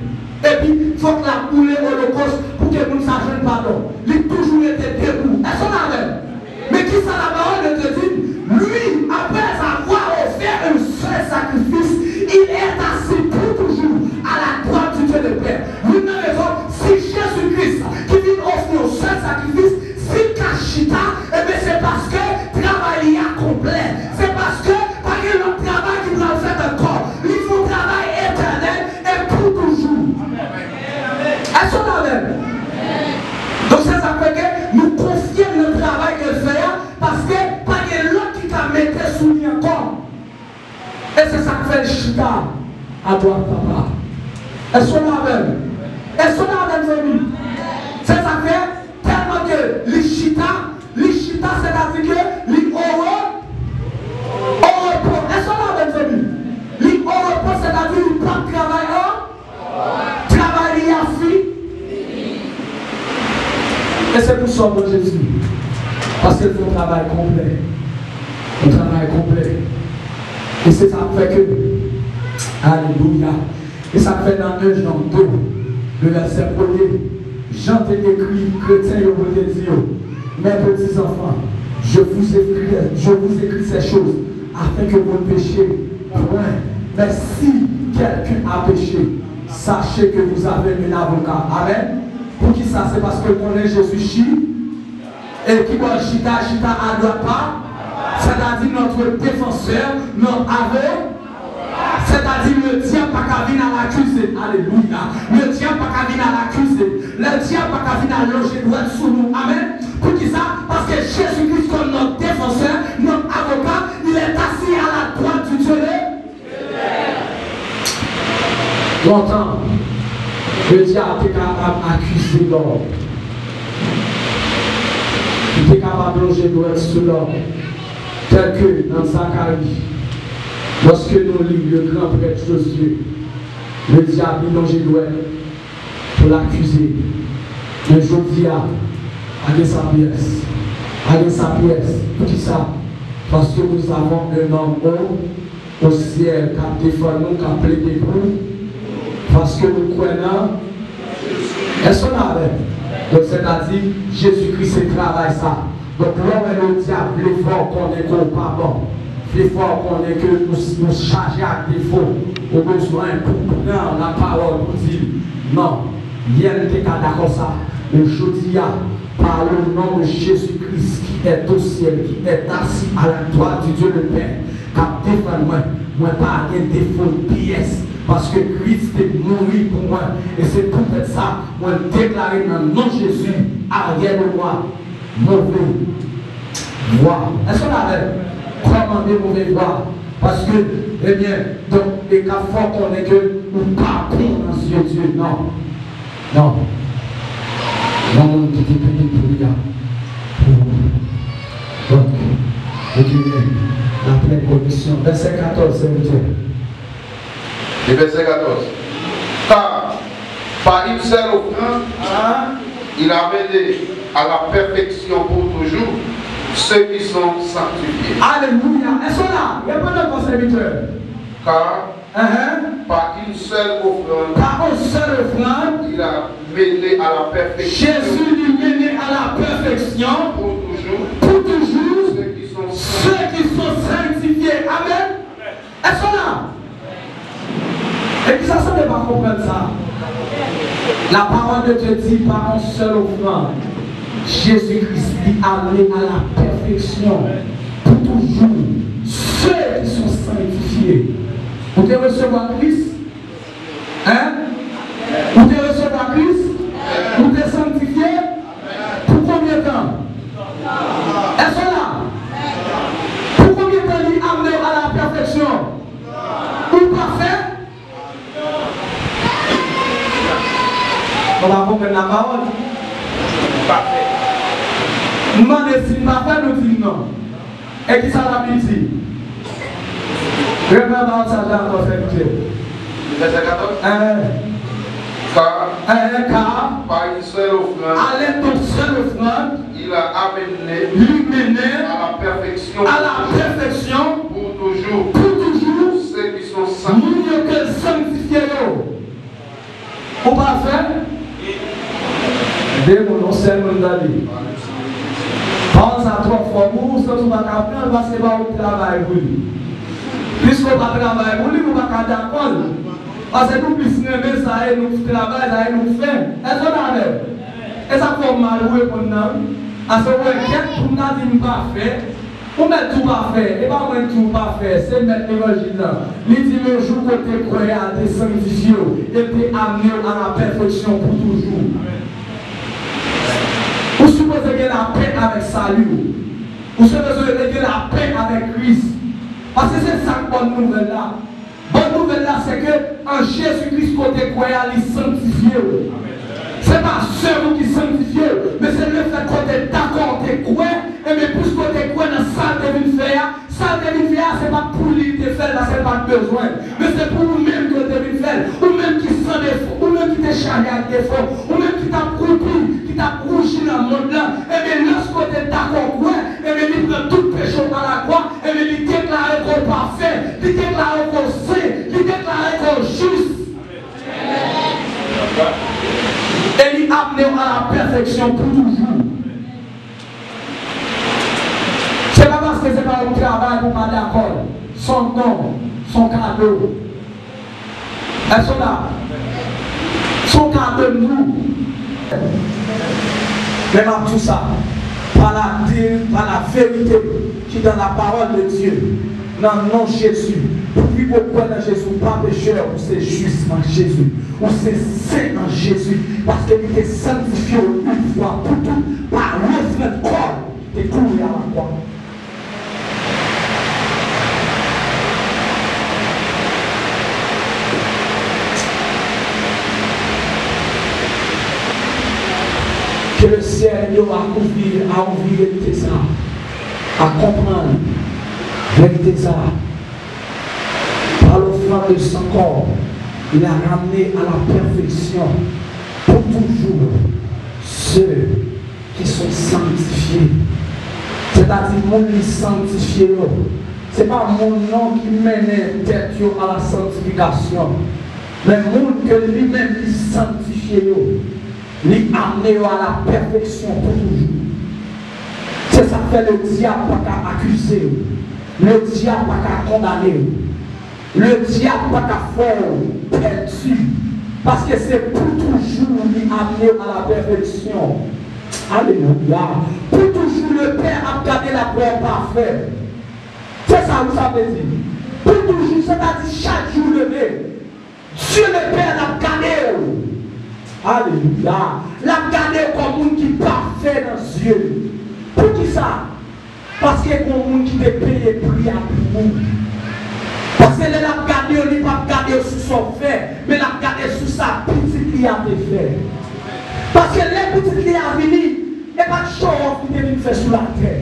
Epi, fòk l ap boule olokòs pou ke moun sa jwenn padon. Li toujou rete debou. Èske w avè m? Men kisa la parole de Dieu dit? Lui, après avoir offert un seul sacrifice, il est assis pour toujours à la droite du Dieu le Père. Youn nan rezon, si Jezi Kris ki vin ofri yon sèl sakrifis, si l ka chita, ebyen se paske travay li a konplè. Se paske pa gen lòt travay ki pral fèt ankò. Li fè yon travay etènèl e pou toujou. Èske w avè m? Donk, se sa k fè ke nou konfye l nan travay ke l fè a, paske pa gen lòt ki ka mete sou li ankò. E se sa k fè l chita adwat Papa. Èske w avè m? Èske w avè m, zanmi? Se sa k fè, tèlman ke li chita, li chita, sètadi ke li o re-, o repo. Èske w avè m, zanmi? Li o repo, sètadi li p ap travay an Travay li a fini. E se pou sa w pran Jezi. Paske l fè yon travay konplè. Yon travay konplè. E se sa k fè ke, alelouya. E sa k fè nan un Jean deux, le vèsè premye, Jan te ekri kretyen yo pou l te di yo, Mes petits enfants, je vous écris, je vous écris ces choses afin que vous ne péchiez point. Mais si quelqu'un a péché, sachez que vous avez un avocat. Amen. Poukisa? Se paske l konnen Jezi chi-, e ki bò l chita, chita adwat pa, sètadi notre défenseur, notre avocat. Sètadi, le dyab pa ka vin al akize. Alelouya. Le dyab pa ka vin al akize. Le dyab pa ka vin al lonje dwèt sou nou. Amèn. Poukisa? Paske Jezi Kris, comme notre défenseur, notre avocat, il est assis à la droite du Dieu de Lontan, le dyab te kapab akize lòm. Li te kapab lonje dwèt sou lòm. Tèl ke nan Zakari, lòske nou li le gran prèt Jozye, le dyab li lonje dwèt pou l akize. Men jodi a, pa gen sa pyès. Pa gen sa pyès. Poukisa? Paske nous avons un homme au, au ciel k ap defann nou, k ap plede pou nou. Paske nou kwè nan Èske w la avè m? Donk, sètadi, Jezi Kris se travay sa. Donk, lè w wè ledyab vle fè w konnen ke w pa bon, vle fè w konnen ke ou, ou chaje ak defo, ou bezwen pou pran lapawòl pou di l, non, yè m te ka dakò sa, men jodi a, par le nom de Jésus-Christ qui est au ciel, qui est assis à la droite du Dieu le Père, k ap defann mwen, mwen pa gen defo pyès, paske Kris te mouri pou mwen, e se poutèt sa, mwen deklare nan non Jezi, aryè de mwa, move vwa. Èske w avè m? Kòmande move vwa. Paske, ebyen, donk, e k ap fè w konnen ke ou pa bon nan zye Dye, non. Non. Yon moun ki te peye pri a pou ou. Donk, ou genyen laplèn koneksyon. Vèsè katòz, sèvitè. E vèsè katòz. Car par une seule offrande, il a mené à la perfection pour toujours ceux qui sont sanctifiés. Alelouya. Èske w la? Reponn ankò, sèvitè. Car Ahan. Par une seule offrande, Par yon sèl ofrann, il a mené à la perfection Jezi li mennen a la pèfeksyon pou toujou pou toujou ceux qui sont sè ki son sanktifye. Amèn. Èske w la? Epi sa sanble pa konprann sa. La parole de Dieu dit, par yon sèl ofrann, Jezi Kris li amené à la perfection pou Toujou, ceux qui sont sanctifiés. Ou te resevwa Kris? Hein? Ou te resevwa Kris? Ou te sanktifye? Pou konbyen tan? Èske w la? Pou konbyen tan li amene w a la pèfeksyon? Ou pafè? Nou pa konprann lapawòl. M mande si n pafè, nou di m non. E kisa Labib di? Reprann pawòl sa a ankò, sèvitè. Vèsè katòz? Hein. Car, hein, car, par une seule offrande, à l'aide d'une seule offrande, il a amené, li mennen, à la perfection, à la perfection, pour toujours, pour toujours, ceux qui sont sanctifiés, moun yo ke l sanktifye yo. Ou pafè? De moun, yon sèl moun tande. Pawòl sa twò fò pou ou, santi w pa ka pran l paske pa ou k travay pou li. Piske w pa travay pou li, ou pa ka dakò l. Paske nou plis renmen sa e nou k travay, sa e nou k fè. Èske w avè m? E sa k fè w mal ou reponn nan, wi. Paske w wè kèk pou m ta di m pafè. Ou mèt di w pafè, e pa mwen k di w pafè, se mèt levanjil lan. Li di, le jour ke w te kwè a te sanktifye w, e te amene w a la pèfeksyon pou toujou. Ou sipoze gen lapè avèk sali w. Ou sipoze gen lapè avèk Kris. Paske se sa k bòn nouvèl la. Bòn nouvèl la, se ke an Jezi Kris ke w te kwè a, li sanktifye w. Se pa sèl ou ki sanktifye w, men se lefètke w te dakò, w te kwè, ebyen, piske w te kwè nan sa l te vin fè a, sa l te vin fè a, se pa t pou li l te fè l, paske l pa t bezwen l. Men se pou ou menm ke l te vin fè l. Ou menm ki san defo, ou menm ki te chaje ak defo, ou menm ki t ap kwoupi, ki t ap wouji nan mond lan, ebyen, lòske w te dakò kwè, ebyen, li pran tout peche w a lakwa, ebyen, li deklare ke w pafè, li deklare ke w sen, li deklare ke w jis. E li amene w a la pèfeksyon pou toujou. Se pa paske se pa yon travay pou w pa dakò. Se yon don, se yon kado. Èske w la? Se yon kado nou. Men m ap di w sa, pa la di, pa la verite ki dan la pawòl de Dye, nan non Jezi. Pou ki pou kwè nan Jezi, ou pa pechè, ou se jis an Jezi. Ou se sen an Jezi. Paske li te sanktifye w yon fwa pou tout pa ofrann kò l ki te kloure a lakwa. Ke le syèl yo a ouvri, a ouvri verite sa, a konprann verite sa. Par l'offrande de son corps, il a ramené à la perfection pour toujours ceux qui sont sanctifiés. Sètadi, moun li sanktifye yo. Se pa moun non ki mennen tèt yo a la sanktifikasyon, men moun ke li menm li sanktifye yo, li amene yo a la pèfeksyon pou toujou. Se sa k fè ledyab pa ka akize yo. Ledyab pa ka kondane yo. Ledyab pa ka fè w pèdi, paske se pou toujou li amene w a la pèfeksyon. Alelouya. Pou toujou, Lepè ap gade l ap wè w pafè. Se sa wi sa vle di. Pou toujou, sètadi chak jou w leve, Dye Lepè l ap gade w. Alelouya. L ap gade w kòm moun ki pafè nan zye li. Poukisa? Paske gen yon moun ki te peye pri a pou ou. Paske lè l ap gade w, li p ap gade w sou sa w fè, men l ap gade sou sa pitit li a te fè. Paske lè pitit li a vini, e pa t show off li te vin fè sou latè.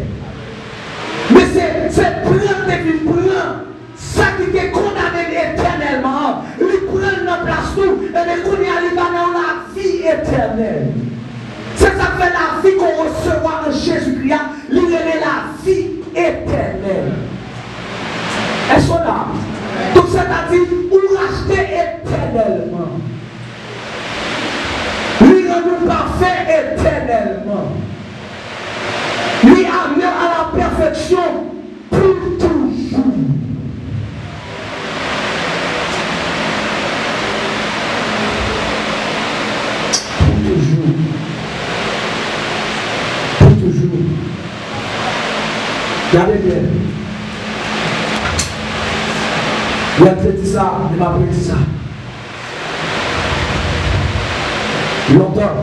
Men se, se pran l te vin pran. Sa ki te kondane l etènèlman an, li pran l nan plas ou, ebyen kounye a li ba nan w lavi etènèl. Se sa k fè lavi ke w resevwa an Jezikri a, li rele lavi etènèl. Èske w la? Donk, sètadi, ou rachte etènèlman. Li rann ou pafè etènèlman. Li amene w a la pèfeksyon pou toujou. Pou toujou. Pou toujou. Gade byen. Li ap redi sa, li m ap redi sa. Lontan,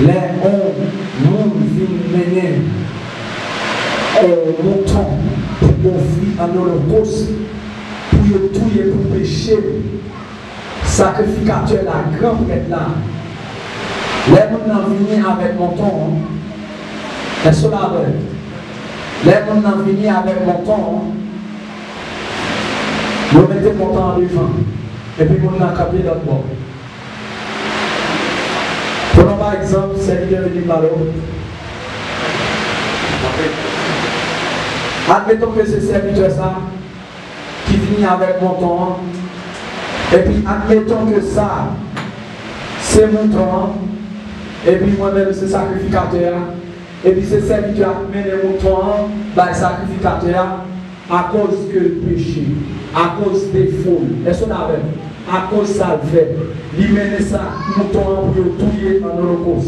lè yon moun vin mennen yon mouton pou ofri an olokòs, pou yo touye pou peche, sakrifikatè la, gran prèt la, lè moun nan vini avèk mouton an, èske w la avè m? Lè moun nan vini avèk mouton an, yo mete mouton an devan, epi moun nan kanpe lòt bò. Pran pa egzanp, sèvitè vini pale w. Admeton ke se sèvitè sa ki vini avèk mouton an, epi admeton ke sa se mouton an, epi mwen menm se sakrifikatè a, epi se sèvitè a ki mennen mouton an bay sakrifikatè a, akoz ke l peche, akoz defo l, èske w la avè m? Akoz sa l fè, li mennen sa, mouton an pou yo touye an olokòs.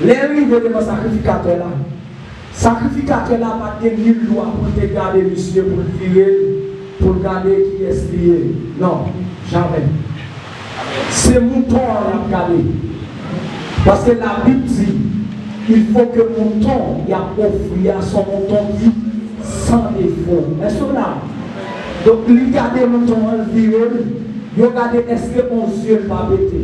Lè l rive devan sakrifikatè la, sakrifikatè la pa t gen nil dwa pou l te gade misye, pou l vire l, pou l gade kiyès li ye. Non, jamè. Se mouton an y ap gade. Paske Labib di, il faut que mouton y ap ofri a, se yon mouton ki san defo. Èske w la? Donk, li gade mouton an, l vire l, yo gade èske yon zye l pa pete.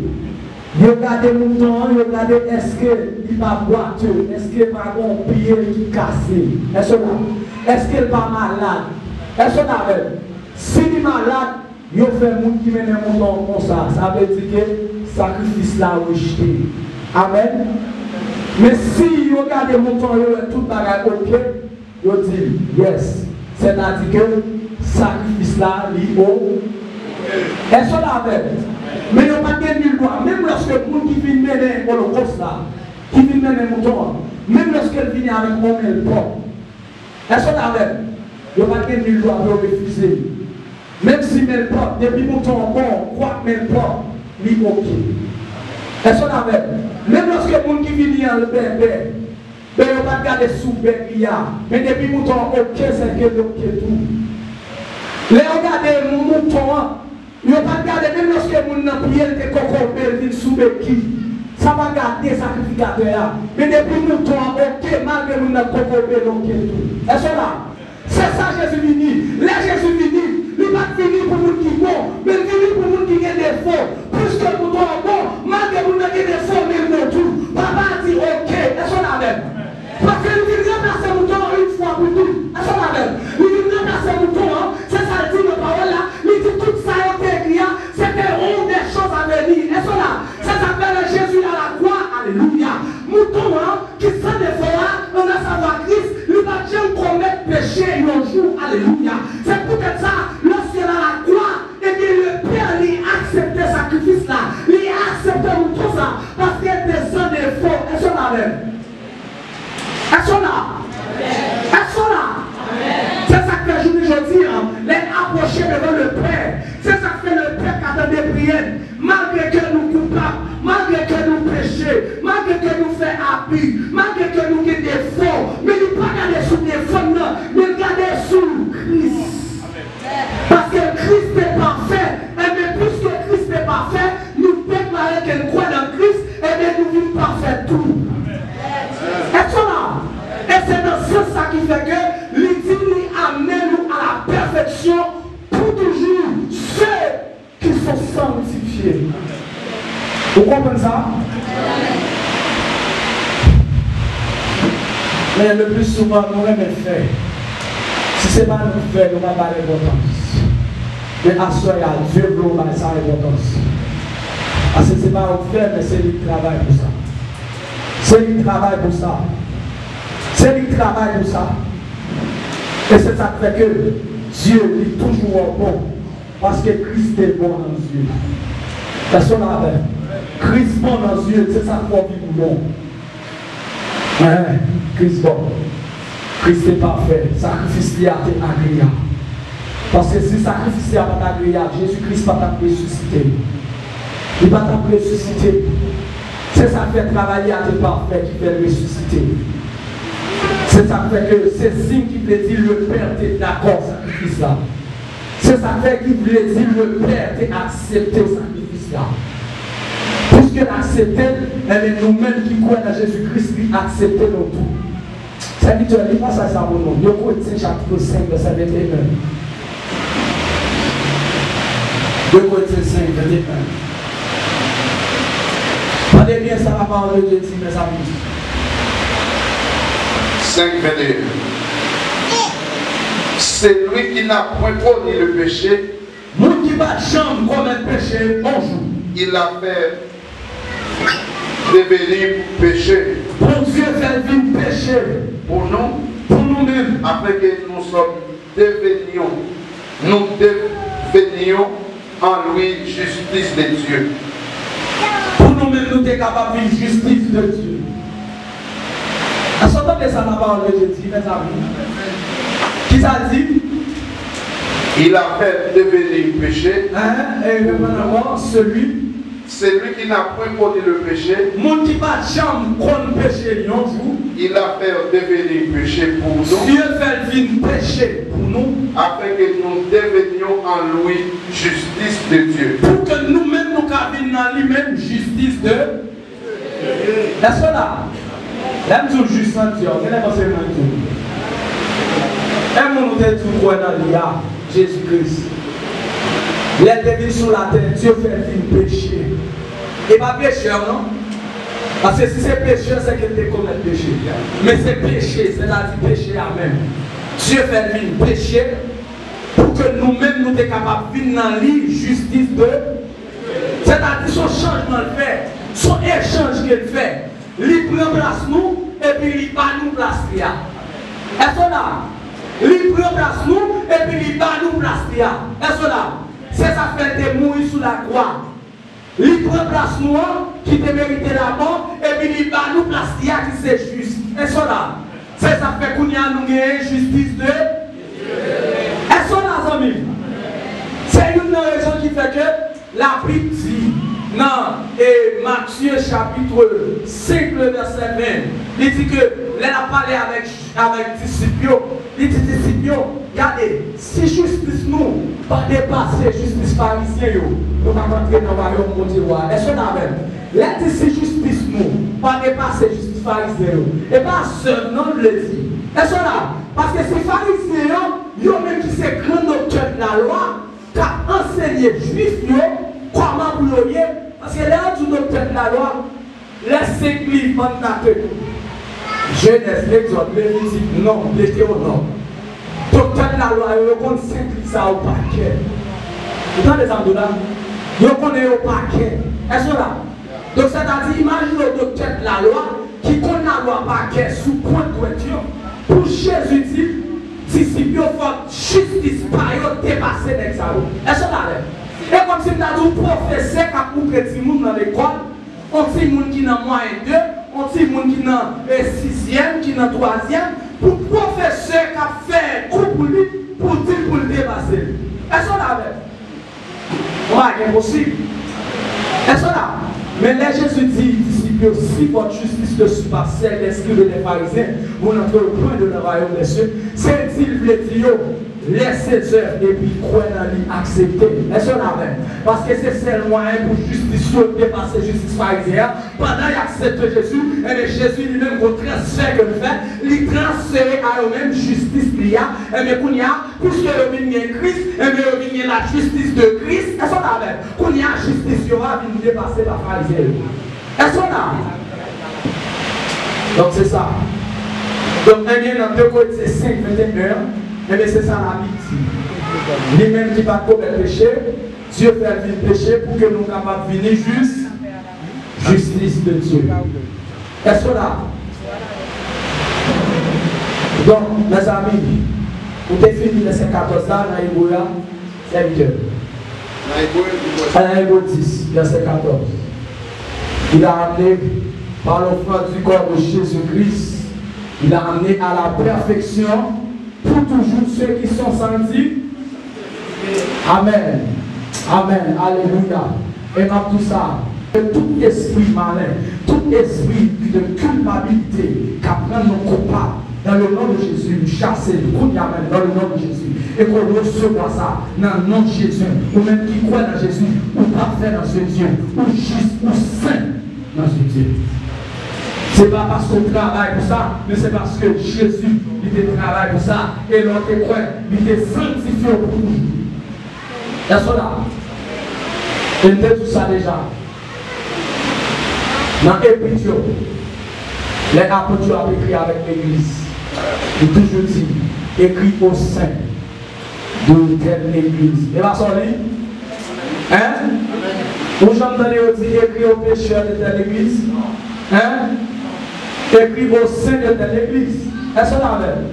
Yo gade mouton an, yo gade èske li pa bwate, èske pa gen yon pye ki kase. Èske w la? Èske l pa malad? Èske w la avè m? Si li malad, yo fè moun ki mennen mouton an konsa. Sa vle di ke sakrifis la rejte. Amèn. Men si yo gade mouton an, yo wè tout bagay oke, yo di l, yes. Sètadi ke sakrifis la, li o. Èske w la avè m? Men yo pa t gen nil dwa. Menm lòske moun ki vin mennen olokòs la, ki vin mennen mouton an, menm lòske l vini avèk yon men l pwòp, èske w la avè m? Yo pa t gen nil dwa pou yo refize l. Menm si men l pwòp, depi mouton an bon, kwak men l pwòp, li oke. Èske w la avè m? Menm lòske moun ki vini an l bèbè, men yo pa t gade sou bèk li a. Men depi mouton an oke, sèke l oke tou. Lè yo gade mouton an, yo pa t gade, menm lòske moun nan pye l te kokobe, l vin sou beki. Sa pa gate sakrifikatè a. Men depi mouton an oke, malgre moun nan kokobe, l oke tou. Èske w la? Se sa Jezi vini. Lè Jezi vini, li pa t vini pou moun ki bon, men l vini pou moun ki gen defo. Piske mouton an bon, malgre moun nan gen defo, men l bon tou. Papa a di, oke, èske w la avè m? Paske li vin ranplase mouton an yon fwa pou tout. Èske w la avè m? Li vin ranplase mouton an, se sa l di nan pawòl la, li di tout sa yo te ekri a, se te yon de choz a veni. Èske w la? Se sa k fè lè Jezi a la kwa, alelouya, mouton an, ki san defo a, an a savwa Kris, li pa t janm komèt peche yon jou. Alelouya. Se poutèt sa, lòske l a la kwa, ebyen, Lepè li aksepte sakrifis la, li aksepte mouton sa, paske l te san defo. Èske w la avè m? Èske w la? Èske w la? Se sa k fè jounen jodi a, lè n apwoche devan Lepè, se sa k fè Lepè ka tande priyè n. Malgre ke nou koupab, malgre ke nou peche, malgre ke nou fè abi, malgre ke nou gen defo, men li pa gade sou defo n nan, men l gade sou Kris. Paske Kris te pafè, enben, piske Kris te pafè, nou deklare ke n kwè nan Kris, enben, nou vin pafè tou. Èske w la? E se nan sans sa ki fè ke li di li amène nous à la perfection pour toujours ceux qui sont sanctifiés. Ou konprann sa? Men le pli souvan, nou renmen fè. Si se pa nou k fè, nou pa ba l enpòtans. Men aswè a, Dye vle w bay sa enpòtans. Paske se pa ou k fè, men se li k travay pou sa. Se li k travay pou sa. Se li k travay pou sa. E se sa k fè ke Dye, li toujou wè w bon. Paske Kris te bon nan zye. Pèsonn avè m. Kris bon nan zye, se sa k fè w vin bon. Wen, Kris bon. Kris te pafè. Sakrifis li a te agreyab. Paske si sakrifis li a pa t agreyab, Jezi Kris pa t ap resisite. Li pa t ap resisite. Se sa k fè travay li a te pafè ki fè l resisite. Se Se sa k fè ke se siy ki vle di Lepè te dakò sakrifis la. Se sa k fè ki vle di Lepè te aksepte sakrifis la. Piske l aksepte l, enben nou menm ki kwè nan Jezikri, li aksepte nou tou. Sèvitè, li pasaj sa pou nou. De Korentyen chapit senk, vèsè venteyen. De Korentyen senk, venteyen. Tande byen sa la parole de Dieu di, mezanmi. Senk, venteyen. Celui qui n'a point connu le péché, moun ki pa janm komèt peche yon jou, il a fait devenir péché. Bondye fè l vin peche pou nou, pou nou menm, afin que nous sommes devenions, nous devenions en lui justice de Dieu. Pou nou menm, nou te kapab vin jistis de Dye. Èske w tande sa la parole de Dieu di, mezanmi? Kisa l di? Il a fait devenir péché. Hein? E reprann ankò, celui Celui qui n'a point connu le péché, moun ki pa t janm konn peche yon jou, il a fait devenir péché pour nous, Dye fè l vin peche pou nou, afin que nous devenions en lui justice de Dieu. Pou ke nou menm nou ka vin nan li menm jistis de Dye. Èske w la? Lè m di w jis nan Dye, w genlè panse mwen tou. E moun ou te di w kwè nan li a, Jezi Kris. Lè l te vin sou latè, Dye fè l vin peche. E pa pechè, non. Paske si se pechè, se ke l te komèt peche. Men se peche, sètadi peche a menm. Dye fè l vin peche pou ke nou menm nou te kapab vin nan li jistis de Sètadi, se yon chanjman l fè, se yon echanj ke l fè. Li pran plas nou, epi li ba nou plas li a. Èske w la? Li pran plas nou, epi li ba nou plas li a. Èske w la? Se sa k fè l te mouri sou lakwa. Li pran plas nou an, ki te merite lamò, epi li ba nou plas li a, ki se jis. Èske w la? Se sa k fè kounye a nou genyen jistis de Èske w la, zanmi m? Se youn nan rezon ki fè ke Labib di nan e, Matye chapit senk, le vèsè ven, li di ke lè l ap pale avèk, avèk disip yo, li di disip yo, gade, si jistis nou pa depase jistis Farizyen yo, nou p ap antre nan wayòm Bondye a. Èske w la avè m? Lè l di si jistis nou pa depase jistis Farizyen yo, e pa zèv non l vle di. Èske w la? Paske si Farizyen yo, yo menm ki se gran doktè de lalwa, k ap ansenye Jwif yo kòman pou yo ye, paske lè yo di doktè de lalwa, lè senk liv Pantatatik, Jenèz, Egzòd, Levitik, Nonb, Detewonòm, doktè de lalwa yo, yo konn senk liv sa yo pa kè. Ou tande sa m di w la? Yo konnen yo pa kè. Èske w la? Donk, sètadi, imajine w doktè de lalwa ki konn lalwa pa kè sou pwent dwèt yo. Pou Jezi di disip yo, fòk jistis pa yo depase nèg sa yo. Èske w avè m? E kòmsi m ta di w pwofesè k ap moutre timoun nan lekòl, yon timoun ki nan mwayen de, yon timoun ki nan, e, sizyèm, ki nan twazyèm, pou pwofesè k ap fè kou pou li, pou di l pou l depase l. Èske w avè m? Bagay enposib. Èske w la? Men lè Jezi di disip yo, si votre justice ne surpasse celle des scribes et des pharisiens, vous n'entrerez point dans le royaume des cieux, se di l vle di yo, lèse zèv epi kwè nan li, aksepte l. Èske w la avè m? Paske se sèl mwayen pou jistis yo depase jistis Farizyen an. Pandan y aksepte Jezi, enben, Jezi li menm gon transfè ke l fè, li transfere a yo menm jistis li a. Enben, kounye a, piske yo vin gen Kris, enben, yo vin gen lajistis de Kris. Èske w avè m? Kounye a, jistis yo a vin depase pa Farizyen yo. Èske w avè m? Donk, se sa. Donk, enben, nan de Korentyen senk, venteyen, enben, se sa Labib di. Li menm ki pa t komèt peche, Dye fè l vin peche pou ke nou kapab vini jis jistis de Dye. Èske w la? Donk, mezanmi, ou te fini vèsè katòz la nan Ebre a, sèvitè. Nan Ebre, li pral. Nan Ebre dis, vèsè katòz. Il a amené, par l'offrande du corps de Jésus-Christ, il a amené à la perfection pour toujours ceux qui sont sanctifiés. Amèn. Amèn. Alelouya. E m ap di w sa, ke tout espri malen, tout espri de kilpabilite k ap rann nou koupab, Le nom de Jésus, nou chase l kounye a menm, dans le nom de Jésus. E ke w resevwa sa nan non Jezi. Ou menm ki kwè nan Jezi, ou pafè nan je Dye, ou jis, ou sen nan je Dye. Se pa paske w travay pou sa, men se paske Jezi, li te travay pou sa, e lè w te kwè, li te sanktifye w pou toujou. Èske w la? E m te di w sa deja. Nan epit yo, lè apot yo ap ekri avèk legliz, li toujou di, écrit au sein de telle église. E pa sa w li? Hein? Ou janm tande yo di, écrit aux pécheurs de telle église? Hein? Écrit au sein de telle église. Èske w la avè m?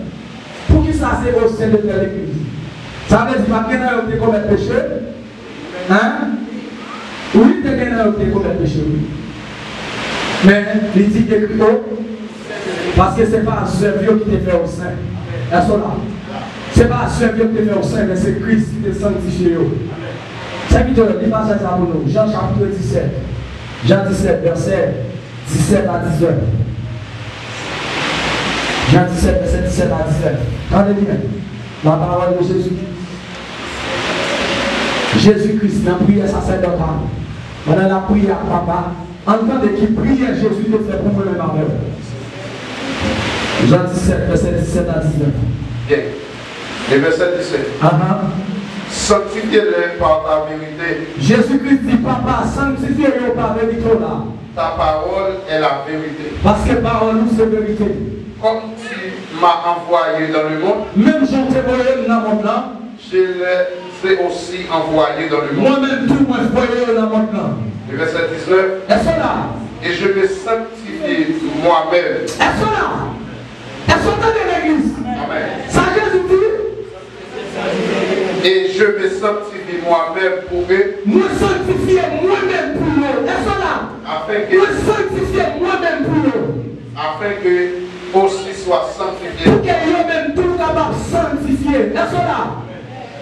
Poukisa se au sein de telle église? Sa vle di pa t gen nan yo ki te komèt peche? Hein? Wi, te gen nan yo ki te komèt peche, wi. Men, li di écrit au, paske se pa zèv yo ki te fè yo sen. Èske w la? Se pa zèv yo ki te fè yo sen, men se Kris ki te sanktifye yo. Sèvitè, li pa sa pou nou. Jan chapit disèt. Jan disèt, vèsè disèt a diznèf. Jan disèt, vèsè disèt a diznèf. Tande byen. La parole de Jésus. Jezi Kris, nan priyè sasèdòtal, pandan l ap priye ak Papa, ann tande ki priyè Jezi te fè pou mwen menm avè w. Jan disèt, vèsè disèt a diznèf. Byen. E vèsè disèt. Ahan. Sanctifie-les par ta vérité. Jezi Kris di, Papa, sanktifye yo pa verite w la. Ta parole est la vérité. Paske pawòl ou se verite. Comme tu m'as envoyé dans le monde, menm jan w te voye m nan mond lan, je les ai aussi envoyés dans le monde. Mwen menm tou, mwen voye yo nan mond lan. Le verset dix-neuf. Èske w la? Et je me sanctifie moi-même. Èske w la? Èske w tande legliz? Amen. Sa Jezi di? Et je me sanctifie moi-même pour eux. Mwen sanktifye mwen menm pou yo. Èske w la? Afin que, mwen sanktifye mwen menm pou yo. Afin que aussi soient sanctifiés. Pou ke yo menm tou kapab sanktifye. Èske w la?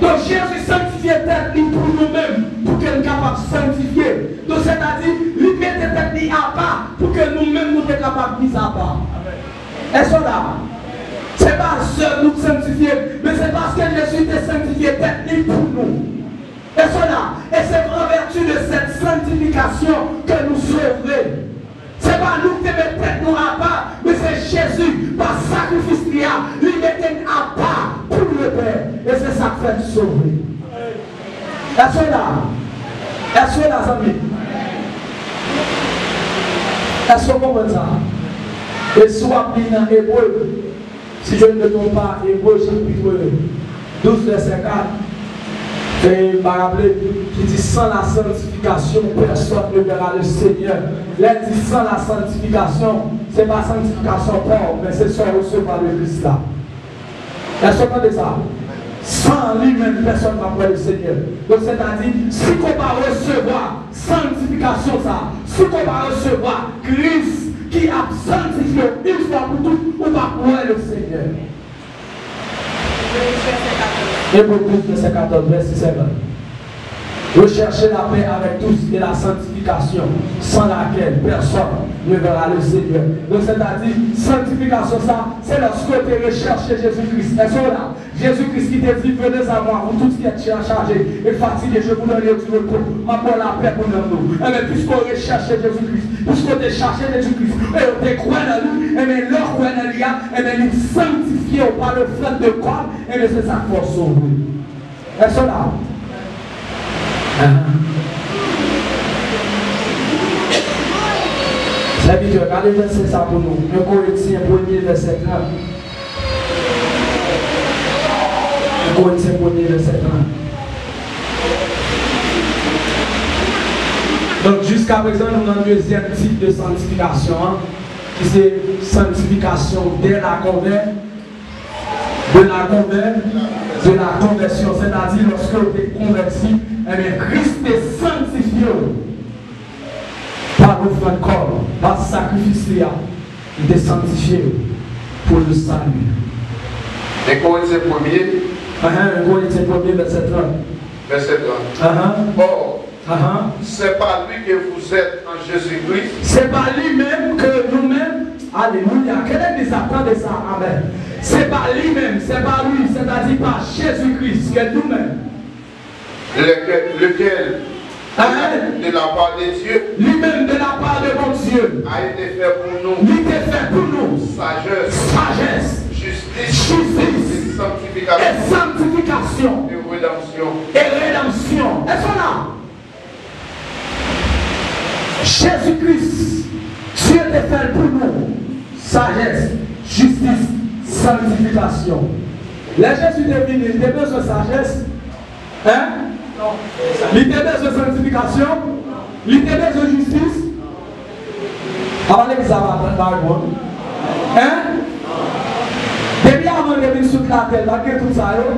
Donk, Jezi sanktifye tèt li pou nou menm, pou ke n kapab sanktifye. Donk, sètadi, li mete tèt li apa, pou ke nou menm nou te kapab miz apa. Èske w la? Se pa sèl nou k sanktifye, men se paske Jezi te sanktifye tèt li pou nou. Èske w la? E se an vèti de sèt sanktifikasyon ke nou sove. Se pa nou ki te met tèt nou apa, men se Jezi, pa sakrifis li a, li mete n apa pou Lepè. E se sa k fè n sove. Èske w la? Èske w la, zanmi? Èske w konprann sa? E si w ap li nan Ebre, si je ne me trompe pas, Ebre chapit douz, vèsè kat, e m pa raple, ki di, sans la sanctification, personne ne verra le Seigneur. Lè l di sans la sanctification, se pa sanktifikasyon pa w, men se sa w resevwa de Kris la. Èske w tande sa? San li menm, pèsonn p ap wè Lesenyè. Donk, sètadi, si ke w pa resevwa sanktifikasyon sa, si ke w pa resevwa Kris ki ap sanktifye w yon fwa pou tout, ou p ap wè Lesenyè. Ebre douz, vèsè katòz, vèsè sèt. Recherchez la paix avec tous et la sanctification, sans laquelle personne ne verra le Seigneur. Donk, sètadi, sanktifikasyon sa, se lòske w te rechèche Jezi Kris. Èske w la? Jezi Kris ki te di, venez à moi, vous tous qui êtes chargés et fatigués, je vous donne du repos. M ap ba w lapè pou nanm nou. Enben, piske w rechèche Jezi Kris, piske w te chache Jezi Kris, e w te kwè nan li, enben, lè w kwè nan li a, enben, li sanktifye w pa le fait de kò l, enben, se sa k fè w sove. Èske w la? Ahan. Sèvitè, gade vèsè sa pou nou. En Korentyen premye, vèsè trant. En Korentyen premye, vèsè trant. Donk, jiskaprezan, nou nan dezyèm tip de sanktifikasyon an, ki se sanktifikasyon dè la konvè-, de la konvè-, de la konvèsyon, sètadi lòske w te konvèti, enben, Kris te sanktifye w pa lofrann kò l, pa sakrifis li a, li te sanktifye w pou le salut. En Korentyen premye. Ahan, en Korentyen premye, vèsè trant. Vèsè trant. Ahan. Or, ahan. C'est par lui que vous êtes en Jésus-Christ. Se pa li menm ke nou menm, Alelouya. Ke legliz la tande sa? Amèn. Se pa li menm, se pa lui, sètadi pa Jezi Kris, ke nou menm. Lequel, lequel Amèn. de la part de Dieu Li menm de la part de Bondye. a été fait pour nous Li te fè pou nou sagesse, sajès, justice jistis et e sanctification sanktifikasyon et rédemption. e redanmsyon. Èske w la? Jezi Kris, Dye te fè l pou nou. Sajès, jistis, sanktifikasyon. Lè Jezi te vini, li te bezwen sajès? Hein? Li te bezwen sanktifikasyon? Li te bezwen jistis? Apa legliz la pa pa reponn? Hein? Depi avan l te vin sou latè, l pa t gen tout sa yo?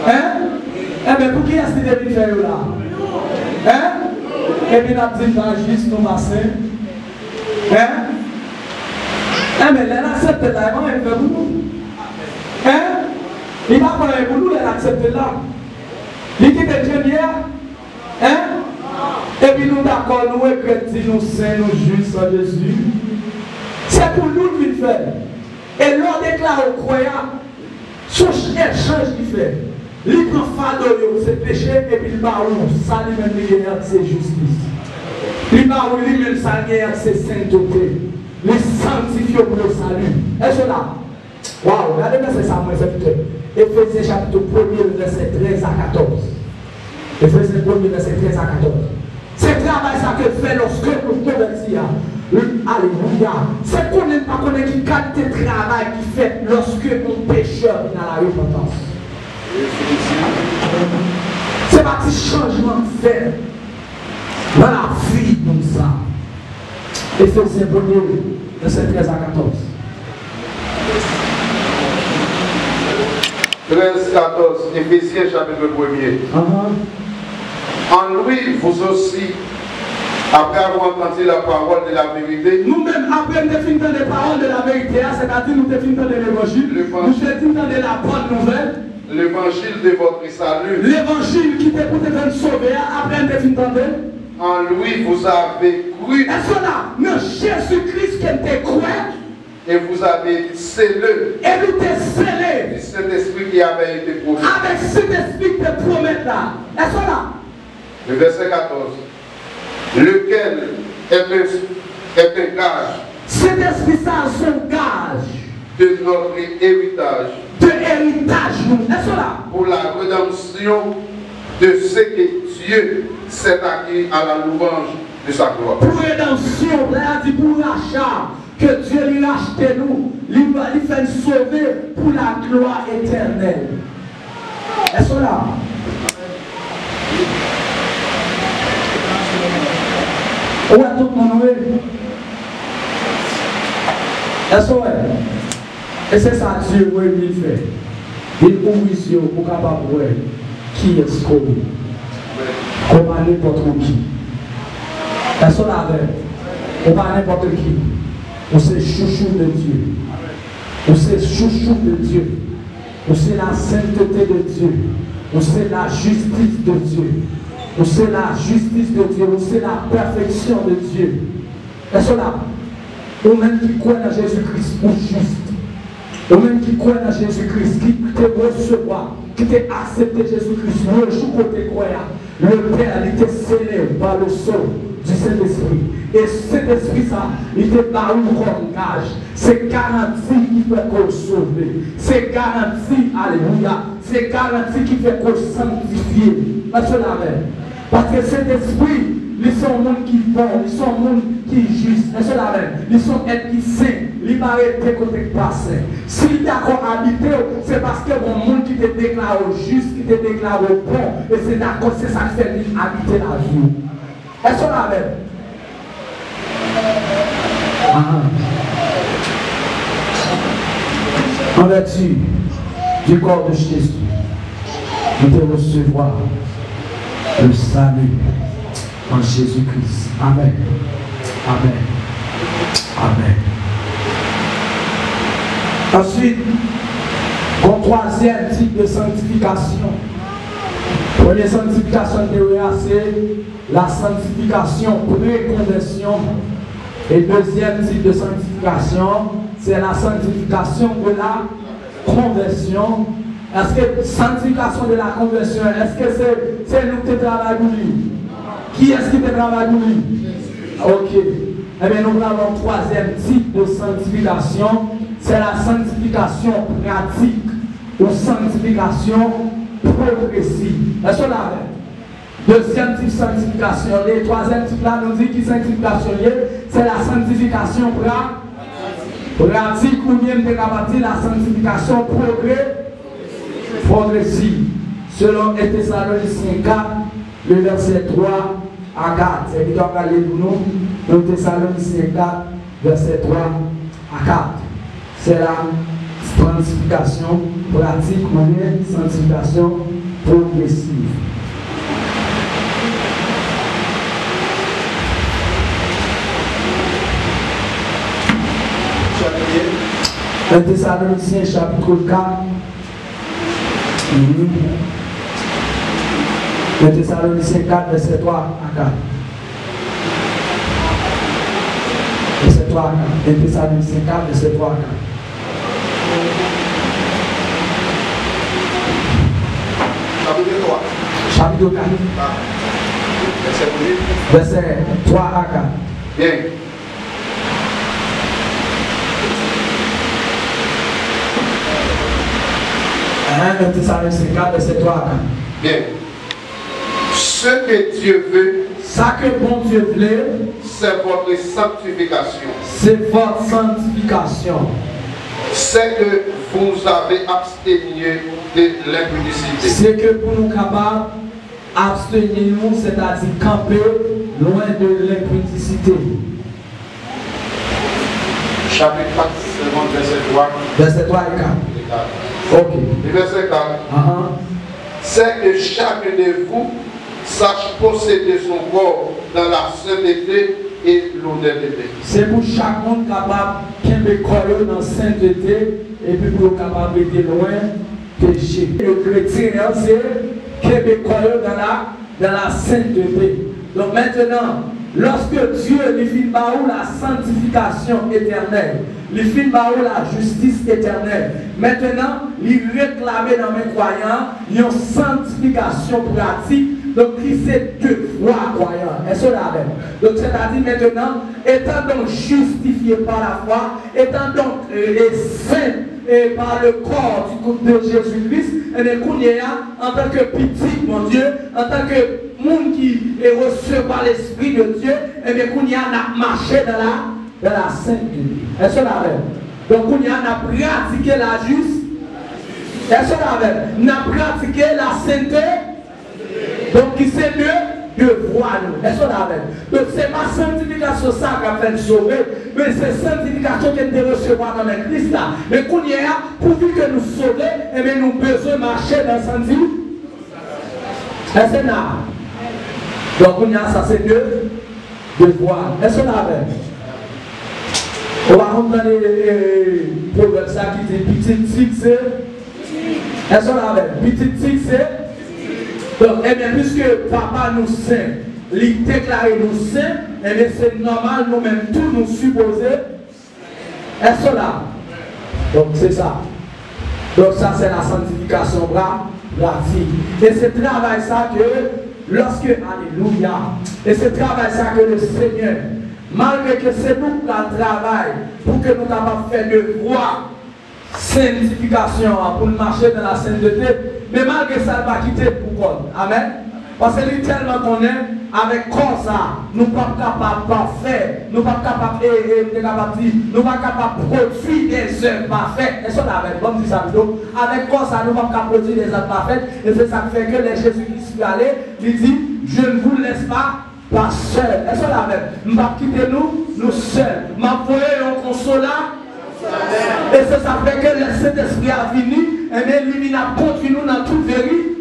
Hein? Enben, pou kiyès li te vin fè yo la? Hein? Epi n ap di n pa jis, nou pa sen? Hein? Enben, lè n aksepte l la, e pa anyen l fè pou nou. Hein? Li pa fè anyen pou nou lè n aksepte l la. Li kite n jan n ye a? Hein? Epi nou dakò, nou regrèt di nou sen, nou jis an Jezi. Se pou nou l vin fè. E lè w deklare w kwè a, se yon echanj li fè. Li pran fado yo, se peche, epi l ba ou sa li menm li genyen an, se jistis. Li ba ou li menm sa l genyen an, se senteté. Li sanktifye w pou le sali. Èske w la? Waw, gade vèsè sa mwen, sèvitè. Efezyen chapit premye, vèsè trèz a katòz. Efezyen premye, vèsè trèz a katòz. Se travay sa ke l fè lòske nou konvèti a. Alelouya. Se konnen n pa konnen ki kalite travay ki fèt lòske yon pechè vin a la repantans. Se pa ti chanjman k fèt nan lavi moun sa. Efezyen premye, vèsè trèz a katòz. Trèz, katòz, Éphésiens chapitre premier. Ahan. En lui, vous aussi, après avoir entendu la parole de la vérité, Nou menm, apre n te fin tande pawòl de la verite a, sètadi nou te fin tande levanjil, nou te fin tande la bòn nouvèl, l'évangile de votre salut, levanjil ki te pou te fè n sove a, apre n te fin tande. En lui, vous avez cru. Èske w la? Nan Jezi Kris ke n te kwè. Et vous avez été scellés E nou te sele du Saint-Esprit qui avait été promis. Avèk Sentespri ki te pwomèt la. Èske w la? Le verset quatorze. Lequel est un, est un gage Sentespri sa a se yon gaj de notre héritage de eritaj nou. Èske w la? Pour la rédemption de ce que Dieu s'est acquis à la louange de sa gloire. Pou redanmsyon, lè a di pou racha, ke Dye li rachte nou, li, li fè n sove pou la glwa etènèl. Èske w la? Ou wè tout moun, wi. Èske w wè? E se sa Dye voye vin fè. Vin ouvri zye w pou w kapab wè kiyès ke w ye. Ke w pa nenpòt ki. Pèsonn avè m. Ou pa nenpòt ki. Ou se chouchou de Dye. Ou se chouchou de Dye. Ou se la sainteté de Dieu. Ou se la justice de Dieu. Ou se la justice de Dieu. Ou se la perfection de Dieu. Pèsonn avè m. Ou menm ki kwè nan Jezi Kris, ou jis. Ou menm ki kwè nan Jezi Kris, ki te resevwa, ki te aksepte Jezi Kris, le jou ke w te kwè a, Lepè, li te sele w pa le sang du Saint-Esprit. E Sentespri sa, li te ba ou kòm gaj. Se garanti ki fè ke w sove. Se garanti, alelouya, se garanti ki fè ke w sanktifye. Pèsonn avè m. Paske Sentespri, li se yon moun ki bon, li se yon moun ki jis. Pèsonn avè m. Li se yon èt ki sen. Li pa rete kote k pa sen. Si l dakò abite w, se paske gon moun ki te deklare w jis, ki te deklare w bon, e se dakò, se sa k fè l vin abite lavi w. Pèsonn avè m. Ahan. En vertu du corps de Jésus, nou te resevwa le salut en Jésus-Christ. Amen. Amen. Amen. Answit, gon twazyèm tip de sanktifikasyon. Premye sanktifikasyon n te wè a, se la sanktifikasyon pre-konvèsyon. Et deuxième type de sanctification, c'est la sanctification de la conversion. Èske sanctification de la conversion, èske se, se nou ki te travay pou li? Kiyès ki te travay pou li? Ok. Ebyen, nou pral nan twazyèm tip de sanctification, c'est la sanctification pratique ou sanctification progressive. Èske w la avè m? Dezyèm tip sanktifikasyon li, twazyèm tip la, nou di ki sanktifikasyon li ye, se la sanktifikasyon pra, pratik, oubyen m te kapab di la sanktifikasyon pwogre, pwogresiv, selon en Tesalonisyen kat, le vèsè twa a kat. Sèvitè a pral li pou nou, en Tesalonisyen kat, vèsè twa a kat. C'est la sanctification pratique oubyen sanctification progressive. En Thessaloniciens chapitre quatre, Mhm. En Tesalonisyen kat, vèsè twa a kat. Vèsè twa a kat. En Tesalonisyen kat, vèsè twa a kat. Chapitre trois. Chapitre quatre. Ah. Verset combien? Vèsè twa a kat. Bien. Hein, en Tesalonicien quatre, verset trois à quatre. Bien. Ce que Dieu veut, sa ke Bondye vle, c'est votre sanctification. Se vòt sanktifikasyon. C'est que vous avez abstenu de l'impudicité. Se ke pou nou kapab absteni nou, sètadi kanpe lwen de lenpidisite. Chapitre quatre, seulement verset trois. Vèsè twa e kat. Ok. Le verset quatre. Ahan. C'est que chacun de vous sache posséder son corps dans la sainteté et l'honnêteté. Se pou chak moun kapab kenbe kò yo nan sentete epi pou yo kapab rete lwen peche. Le kretyen an se kenbe kò yo dans la, dans la sainteté. Donk, mentnan, lòske Dye li fin ba ou la sanktifikasyon etènèl, li fin ba ou la jistis etènèl, mentnan, li reklame nan men kwayan an yon sanktifikasyon pratik, donk ki se devwa kwayan an. Èske w la avè m? Donk, sètadi mentnan, étant donc justifié par la foi, étant donc, euh, et saint, et par le corps du, de Jésus-Christ, ebyen, kounye a, antanke pitit Bondye, antanke moun ki, e, resevwa Lespri de Dye, ebyen, kounye a, n ap mache dans la, dans la sainteté. Èske w la avè m? Donk, kounye a, n ap pratike lajis-, èske w la avè m? N ap pratike lasente-, Donk, ki se de, devwa nou. Èske w la avè m? Donk, se pa sanktifikasyon sa k ap fè n sove, men se sanktifikasyon ke n te resevwa nan men Kris la. Men kounye a, pouvi ke nou sove, ebyen, nou bezwen mache nan sankti-, èske n la? Donk, kounye a, sa se de, devwa. Èske w la avè m? Ou pa konn tande, e, e, pwovèb sa ki di, pitit tig se Èske w la avè m? Pitit tig se? Donk, ebyen, piske Papa nou sen, li deklare nou sen, ebyen, se nòmal nou menm tou nou sipoze. Èske w la? Donk, se sa. Donk, sa se la sanktifikasyon pra-, pratik. E se travay sa ke, lòske, alelouya, e se travay sa ke le Senyè, malgre ke se nou k pral travay pou ke nou kapab fè devwa, sanktifikasyon an pou n mache nan la sentete, men malgre sa, l pa kite n pou kò n. Amèn. Paske li tèlman konnen, avèk kò sa, nou p ap kapab pafè, nou p ap kapab, e, e, m te kapab di, nou pa kapab pwodui dèzèv pafè. Èske w la avè m? Ban m di sa pito. Avèk kò sa, nou p ap ka pwodui dèzèv pafè. E se sa k fè ke lè Jezi Kris prale, li di, Je ne vous laisse pas pas sèl. Èske w la avè m? M p ap kite nou, nou sèl. M ap voye yon konsola. E se sa k fè ke lè Sentespri a vini, ebyen, li vin ap kondui nou nan tout veri-,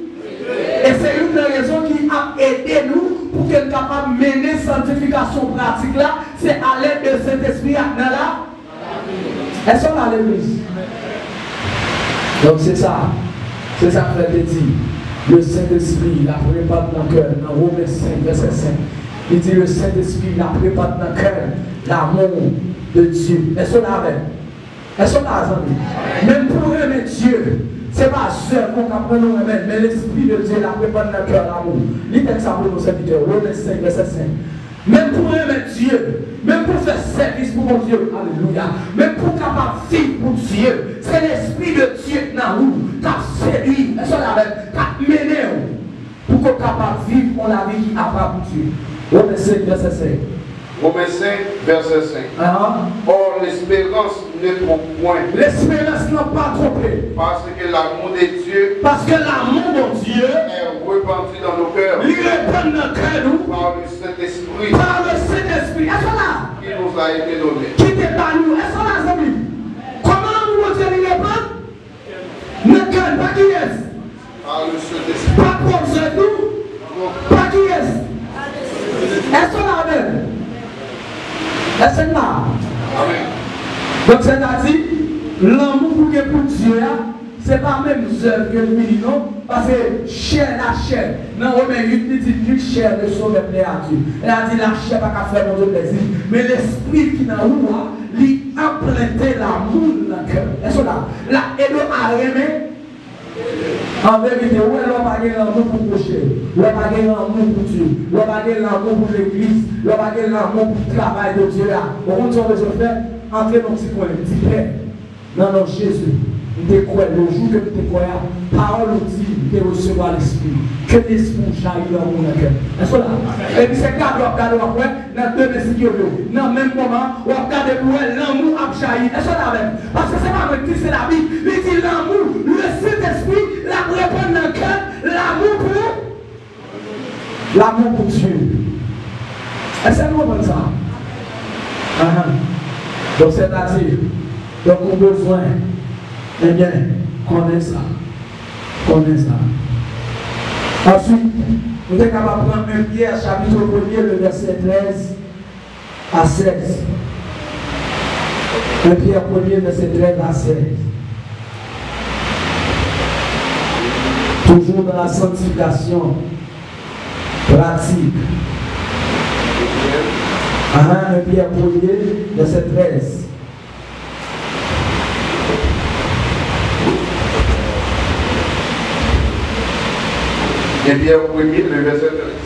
e se youn nan rezon ki ap ede nou pou ke n kapab mennen sanktifikasyon pratik la, se alèd de Sentespri a nan la Èske w la legliz? Donk, se sa. Se sa k fè l te di, le Sentespri l ap repann nan kè l, nan Women senk, vèsè senk. Li di, le Sentespri l ap repann nan kè l. L'amour de Dieu. Èske w la avè m? Èske w la, zanmi? Menm pou w renmen Dye, se pa zèv ou k ap rann ou renmen l, men Lespri de Dye l ap repann nan kè w lamou. Li tèks sa pou nou, sèvitè. Women senk, vèsè senk. Menm pou w renmen Dye, menm pou w fè sèvis pou Bondye, alelouya, menm pou w kapab viv pou Dye, se Lespri de Dye k nan ou, k ap sedui, èske w la avè m, k ap mennen w pou ke w kapab viv yon lavi ki apa pou Dye. Women senk, vèsè senk. Romains cinq, verset cinq. Ahan. Or, l'espérance ne trompe point. Lesperans lan pa twonpe. Parce que l'amour de Dieu Paske lanmou Bondye est répandu dans nos cœurs li repann nan kè nou par le Saint-Esprit pa le Sentespri. Èske w la? Qui nous a été donné. Ki te ba nou. Èske w la, zanmi? Kòman lanmou Bondye li repann? Nan kè n, pa kiyès? Par le Saint-Esprit. Pa pwòp zèv nou? Non. Pa kiyès? Èske w la avè m? Èske n la? Amen. Donk, sètadi, lanmou pou gen pou Dye a, se pa menm zèv ke l vini, non. Paske chè, lachè, nan Women uit, li di, nul chair ne sauve plaire à Dieu. Sètadi, lachè pa ka fè Bondye plezi. Men lespri ki nan ou a, li enplante lanmou nan kè w. Èske w la? L ap ede w a renmen. An verite, ou wè, lè w pa gen lanmou pou pwochen, lè w pa gen lanmou pou Dye, lè w pa gen lanmou pou legliz, lè w pa gen lanmou pou travay de Dye a, ou konn sa w bezwen fè? Antre nan ti kwen, di, Pè, nan non Jezi, m te kwè, le jou ke m te kwè a, pawòl ou di, m te resevwa Lespri. Ke Lespri w jayi lanmou nan kè m. Èske w la? Epi se gade w ap gade, w ap wè, nan demen si Dye vle, nan menm moman, w ap gade pou wè lanmou ap jayi. Èske w la avè m? Paske se pa mwen ki di, se Labib. Li di lanmou, le Sentespri, l ap repann nan kè, lanmou pou, lanmou pou Dye. Èske nou konprann sa? Ahan. Donk, sètadi, donk, ou bezwen, ebyen, konnen sa. Konnen sa. Answit, nou te kapab pran en Pyè, chapit premye, le vèsè trèz a sèz. En Pyè premye, vèsè trèz a sèz. Toujours dans la sanctification pratique. Ahan, en Pyè premye, vèsè trèz. En Pyè premye, le vèsè trèz.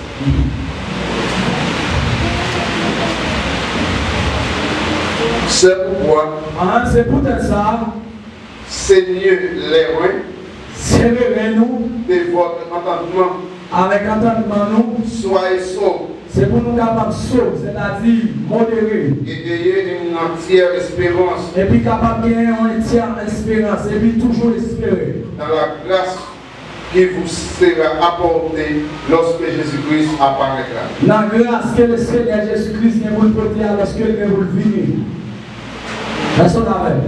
C'est pourquoi, Ahan, se poutèt sa, saignez les reins sere ren nou de votre entendement, avèk antandman nou, soyez sobres, se pou nou kapab sob, sètadi modere, et ayez une entière espérance, epi kapab gen yon entyè esperans, epi toujou espere, dans la grâce qui vous sera accordée lorsque Jésus-Christ apparaîtra. Nan gras ke Senyè Jezi Kris gen pou l pote a lòske l gen pou l vini. Èske w avè m?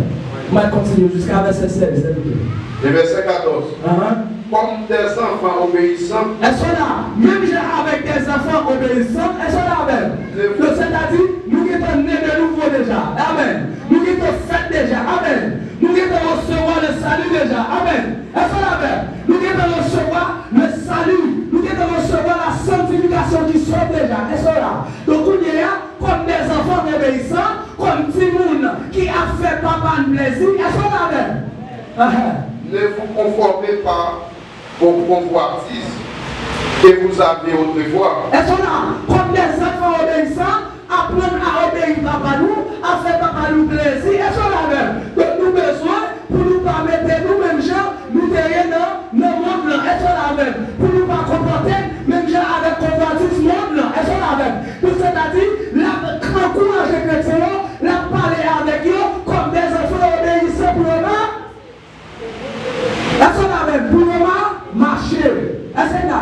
M ap kontinye jiska vèsè sèz, sèvitè. Le verset quatorze. Ahan. Comme des enfants obéissants. Èske w la? Menm jan avèk des enfants obéissants, èske w avè m? Donk, sètadi, nou gentan ne de nouvo deja. Amèn. Nou gentan fèt deja. Amèn. Nou gentan resevwa le salut deja. Amèn. Èske w avè m? Nou gentan resevwa le salut. Nou gentan resevwa la sanctification ki sòt deja. Èske w la? Donk, kounye a, kòm des enfants obéissants, kòm timoun ki ap fè papa n plezi, èske w avè m? Ahan. Ne vous conformez pas aux convoitises que vous aviez autrefois. Èske w la? Kòm des enfants obéissants, aprann a obeyi papa nou, a fè papa nou plezi, èske w avè m? Donk, nou bezwen pou nou pa mete nou menm jan nou te ye nan, nan mond lan, èske w avè m? Pou nou pa konpòte n menm jan avèk konvwatis mond lan, èske w avè m? Donk, sètadi, l ap ankouraje kretyen yo, l ap pale avèk yo kòm des enfants obéissants pou yo ma-, èske w avè m? Pou yo ma-, mache. Èske n la?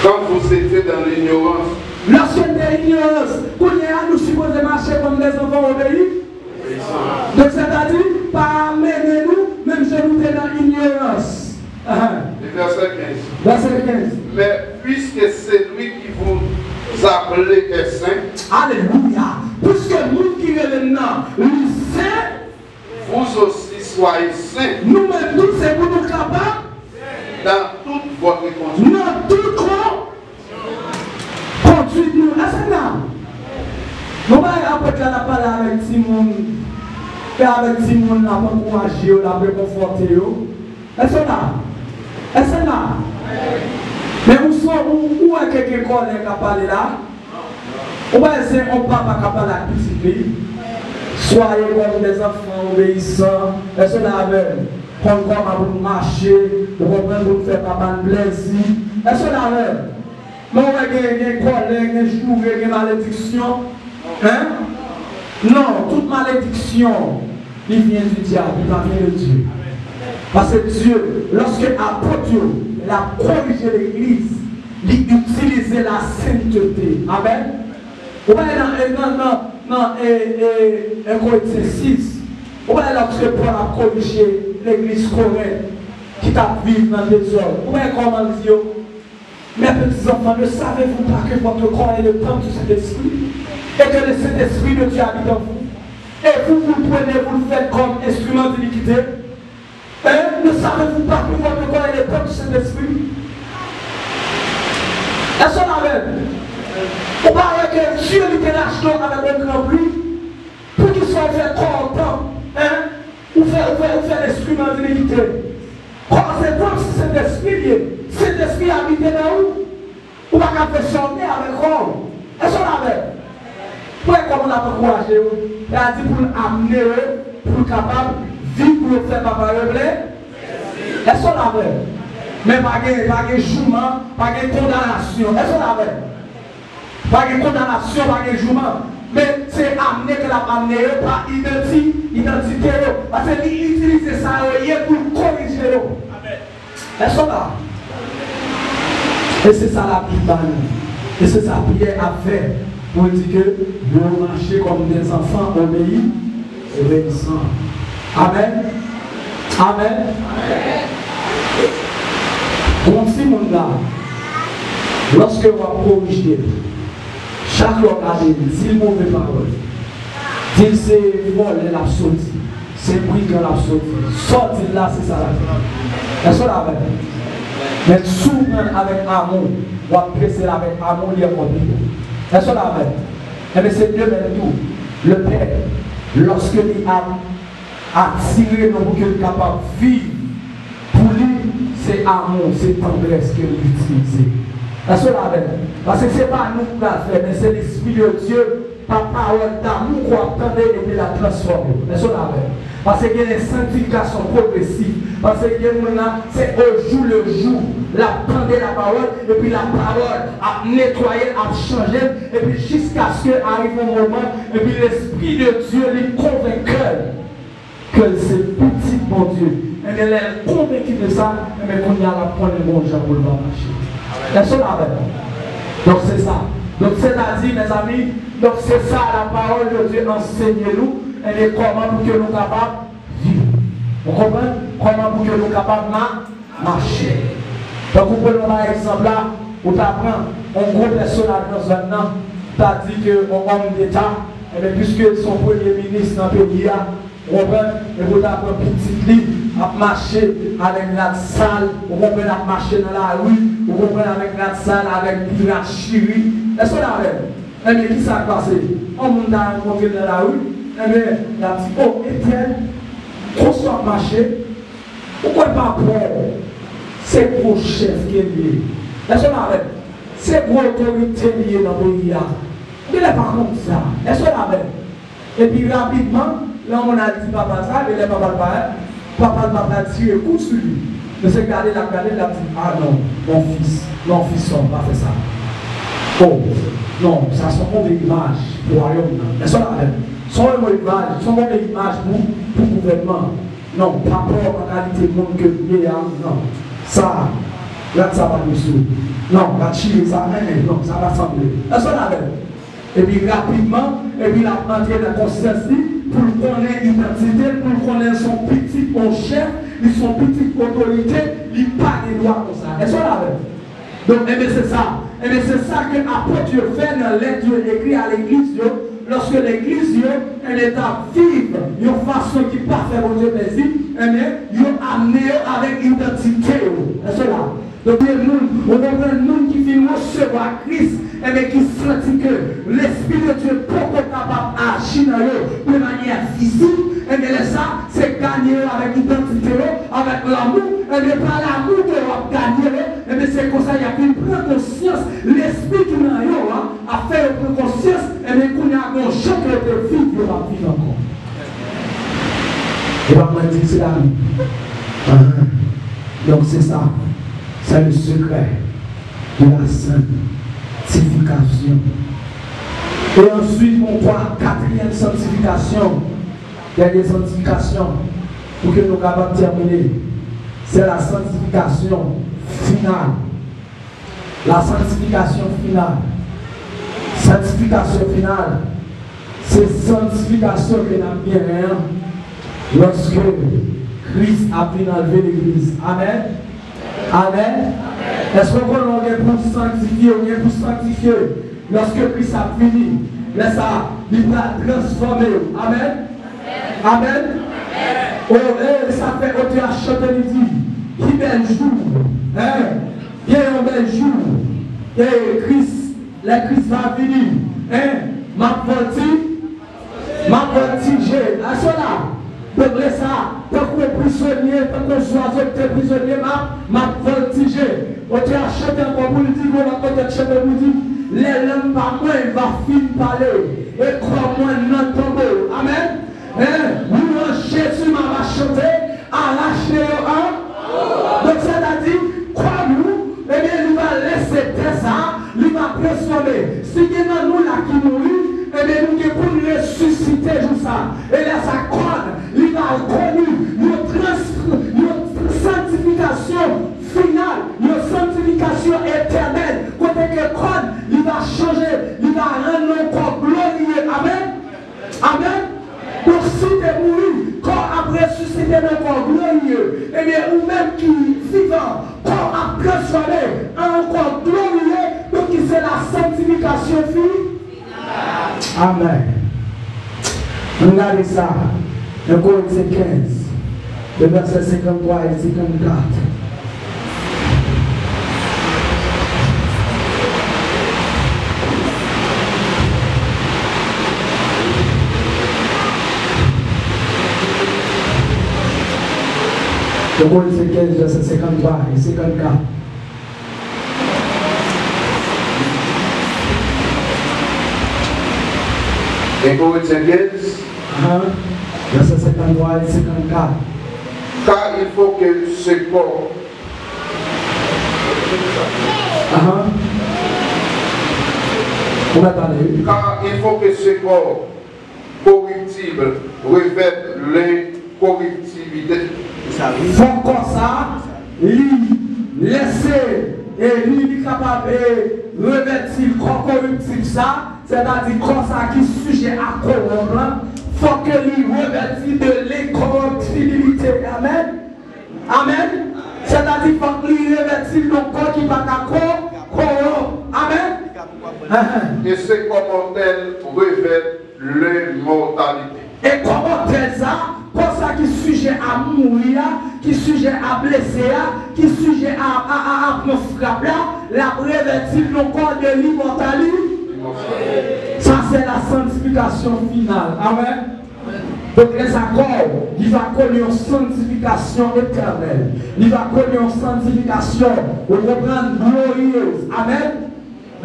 Quand vous étiez dans l'ignorance. Lòske n te ignorans, kounye a nou sipoze mache kòm des enfants obéissants. Donk, sètadi, pa mennen nou menm jan nou te nan ignorans. Ahan. Le verset quinze. Vèsè kenz. Mais puisque celui qui vous appelait est saint. Alelouya. Piske moun ki rele n nan, li sen, vous aussi soyez saints. Nou menm tou, se pou nou kapab. Dans toute votre conduite. Nan tout kon-, kondwit nou. Èske n la? Nou bay apot la, l ap pale avèk timoun, fè avèk timoun, l ap ankouraje yo, l ap rekonfòte yo. Èske w la? Èske w la? Men ou sou, ou, ou wè ke gen kòlè k ap pale la? Ou wè se yon papa k ap pale ak pitit li? Soyez comme des enfants obéissants. Èske w la avè m? Konn kòman pou n mache, ou konprann, pou n fè papa n plèzi. Èske w la avè m? Men w wè gen, gen kòlè, gen joure, gen malediksyon. Hein? Non, tout malediksyon, li vyen di dyab, li pa vyen de Dye. Paske Dye, lòske apot yo, l ap korije legliz, li itilize lasentete. Amèn. Ou pa nan, nan, nan, nan, e, e, en Korentyen sis, ou pa lòske Pòl ap korije legliz Korent ki t ap viv nan dezòd. Ou pa kòman l di yo? Mes petits enfants, ne savez-vous pas que votre corps est le temple du Saint-Esprit, et que le Saint-Esprit de Dieu habite en vous, et vous, vous le prenez, vous le faites comme instrument d'iniquité? Hein? Ne savez-vous pas que votre corps est le temple du Saint-Esprit? Èske w la avè m? Ou pa wè ke Dye li te rachte w avèk yon gran pri? Poukisa w fè kò w tanp? Hein? Ou fè, ou fè, ou fè l enstriman divinite. Kò se tanp Sentespri l ye. Sentespri abite nan ou. Ou pa ka fè sa w vle avèk kò w. Èske w la avè m? Ou wè kòman l ap ankouraje yo? L a di pou l amne yo, pou l kapab viv, pou yo fè papa yo plè. Èske w la avè m? Men pa gen, pa gen jouman, pa gen kondanasyon. Èske w la avè m? Pa gen kondanasyon, pa gen jouman. Men se amne ke l ap amne yo pa idanti, idantite yo. Paske li itilize sa yo ye pou l korije yo. Èske w la? E se sa Labib ba nou. E se sa Pyè ap fè pou l di ke yo mache kòm dè zanfan obeyi, obeyisan. Amèn. Amèn. Bon, timoun la, lòske w ap korije l, chak lè w gade l, di l move pawòl, di l se vòlè l ap soti, se brigan l ap soti. Sa w di l la, se sa l ap fè. Èske w la avè m? Men si w pran l avèk amou, w ap drese l avèk amou, li ankò pi bon. Èske w la avè m? Enben, se de menm tou, le pè, lòske li ap atire nou pou ke n kapab viv pou li, se amou, se tandrès ke l itilize. Èske w la avè m? Paske se pa nou ki pral fè, men se Lespri de Dye, pa pawòl damou ke w ap tande epi l ap transfòme w. Èske w la avè m? Paske gen sanktifikasyon pwogresif. Paske gen moun la, se au jour le jour, l ap tande lapawòl, epi lapawòl ap netwaye l, ap chanje l, epi jiskaske arive yon moman, epi Lespri de Dye, li konvenk kè l ke l se pitit Bondye. Enben, lè l konvenki de sa, enben, kounye a, l ap konnen bon jan pou l va mache. Èske w la avè m? Donk, se sa. Donk, sètadi, mezanmi, donk, se sa la parole de Dieu ansenye nou. Enben, kòman pou ke nou kapab viv? Ou konprann? Kòman pou ke nou kapab ma-, mache? Tankou pou nou bay egzanp la, ou ta pran yon gwo pèsonaj nan zòn nan, ta di ke yon òm deta, enben, piske se yon premye minis nan peyi a, ou konprann? Epi w ta pran pitit li, ap mache avèk rad sal, ou konprann, ap mache nan lari, ou konprann, avèk rad sal, avèk pye rad chire. Èske w la avè m? Enben, kisa k pase? Yon moun ta rankontre l nan lari, enben, l ap di, "O, entèl, konsa w ap mache? Ou kwè papa w se gwo chèf ke l ye?" Èske w la avè m? Se gwo otorite li ye nan peyi a. Ou genlè pa konn sa. Èske w la avè m? Epi rapidman, lè yon moun al di papa l sa, epi lè papa l parèt, papa l pa pral tire kou sou li. Mesye gade l, l ap gade l, l ap di, "Ah non, mon fils, non, fils, non, pa fè sa. Oh, non, sa se yon move imaj pou wayòm nan." Èske w la avè m? Se yon move imaj, se yon move imaj pou, pou gouvènman. Non, pa rapò a kalite moun ke m ye a, non. Sa, rad sa pa dwe sou. Non, rad chire sa, en, en, non, sa pa sanble. Èske w la avè m? Epi rapidman, epi l ap antre nan konsyans li, pou l konnen idantite l, pou l konnen l se yon pitit yon chèf, li se yon pitit otorite, li pa gen dwa konsa. Èske w la avè m? Donk, enben, se sa. Enben, se sa ke apot yo fè nan lèt yo ekri a legliz yo, lòske legliz yo, enben, t ap viv yon fason ki pa fè Bondye plezi, enben, yo amne yo avèk idantite yo. Èske w la? Donk, gen moun, ou konprann, moun ki fin resevwa Kris, enben, ki santi ke Lespri de Dye poko ka yo, avèk idantite yo, avèk lanmou, ebyen, pa lanmou ke w ap gade yo, ebyen, se konsa y ap vin pran konsyans, lespri ki nan yo a ap fè yo pran konsyans, ebyen, kounye a, gen yon jan ke yo te viv, yo p ap viv ankò. E pa mwen di, se Labib. Ahan. Donk, se sa. C'est le secret de la sanctification. E answit, bon, twa, katriyèm santifikasyon, dènye santifikasyon, pou ke nou kapab tèmine, c'est la sanctification finale. La sanctification finale. Santifikasyon final, se santifikasyon ke n ap genyen an lòske Kris ap vin anlve legliz. Amèn. Amèn. Èske w konnen w gen pou w sanktifye, w gen pou w sanktifye lòske Kris ap vini? Lè sa a, li pral transfòme w. Amèn. Amèn. O, e, sa fè otè a chante, li di, ki bèl jou, en, gen yon bèl jou, e Kris, lè Kris va vini, en, m ap vòlti, m ap vòltije. Aswè la, donk lè sa a, tankou yon prizonye, tankou yon zwazo ki te prizonye, m ap, m ap vòltije. Otè a chante ankò pou l di, yon lòt otè chante pou l di, lè lang pa mwen va fin pale, e kò mwen nan tonbo. Amèn. En, lwanj Jezi m ava chante, arache yo an. Donk, sètadi, kò nou, ebyen, li va lese tè sa a, li va transfòme. Si gen nan nou la ki mouri, ebyen, nou gen pou n resisite jou sa a. E lè sa a, kò n, li va koni yon trans-, yon sanktifikasyon final, yon sanktifikasyon etènèl, kote ke kò n, li va chanje, li va rann nou kò gloriye. Amèn. Amèn. Donk, si w te mouri, kò ap resisite nan kò gloriye. Ebyen, ou menm ki vivan, kò ap transfòme an yon kò gloriye. Donk, ki se la sanktifikasyon fi-, Amèn. Ann gade sa. En Korentyen kenz, le vèsè senkanntwa e senkannkat. En Korentyen kenz, vèsè senkanntwa e senkannkat. En Korentyen kenz. Ahan. Vèsè senkanntwa e senkannkat. Car il faut que ce corps. Ahan. Ou mèt ale, wi. Car il faut que ce corps corruptible revêt l'incorruptibilité. Fòk kò sa, li lese, e li, li kapab, e, revèti kò koriptib sa, sètadi kò sa ki sijè a kowonp lan, fòk ke li revèti de l'incorruptibilité. Amèn. Amèn. Sètadi, fòk li revèti l de yon kò ki pa ka ko-, kowonp. Amèn. Ahan. Et ce corps mortel revêt l'immortalité. E kò mòtèl sa, kò sa ki sijè a mouri a, ki sijè a blese a, ki sijè a, a, a, a pran frap la, l ap revèti l de yon kò de limòtali-, Sa, se la sanktifikasyon final. Amèn. Donk, lè sa kò w, li va konnen yon sanktifikasyon etènèl. Li va konnen yon sanktifikasyon, ou konprann, gloryez. Amèn.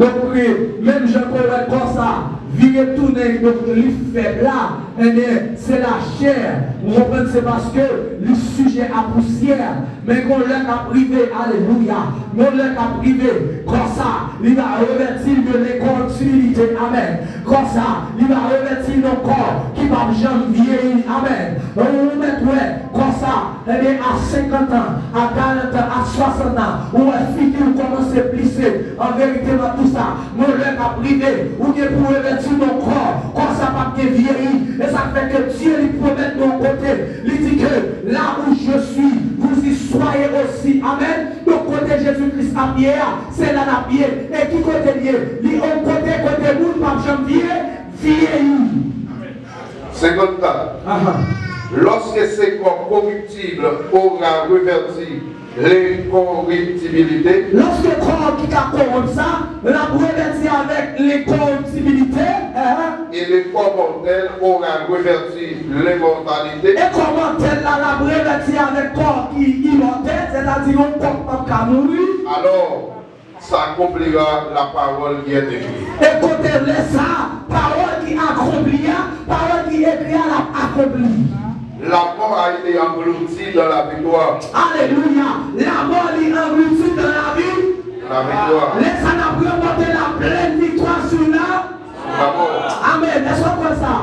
Donk, wi, menm jan ke w wè kò sa vire tounen, donk, li fèb la, ebyen, se lachè. Ou konprann, se paske li sijè a pousyè. Men gon lè k ap rive, alelouya. Gon lè k ap rive, kò sa, li va revèti l de lenkoriptibilite. Amèn. Kò sa, li va revèti l yon kò ki p ap janm vyeyi. Amèn. Ou mèt wè, kò sa, ebyen, a senkant an, a karant an, a swasant an, ou wè figi w kòmanse plise. An verite, m ap di w sa, gon lè k ap rive, ou gen pou revèti yon kò, kò sa p ap gen vyeyi. E sa k fè ke Dye li pwomèt nou yon kote, li di ke là où je suis, vous y soyez aussi. Amèn. Donk, kote Jezi Kris ap ye a, se la n ap ye. E ki kote l ye? Li yon kote, kote moun p ap janm vye-, vyeyi. Senkannkat. Ahan. Lorsque ce corps corruptible aura revêtu l'incorruptibilité, Lòske kò ki ka kowonp sa, l ap revèti avèk lenkoriptibilite, hein, et le corps mortel aura revêtu l'immortalité, e kò mòtèl la, l ap revèti avèk kò ki imòtèl, sètadi yon kò k p ap ka mouri. Alors s'accomplira la parole qui est écrite. E kote lè sa a, pawòl ki akonpli a, pawòl ki ekri a, l ap akonpli. La mort a été engloutie dans la victoire. Alelouya! Lanmò li anglouti dans la vie. La victoire. Lè sa a, n ap ranpòte la plèn viktwa sou la. Sur la mort. Amèn. Èske w kwè sa?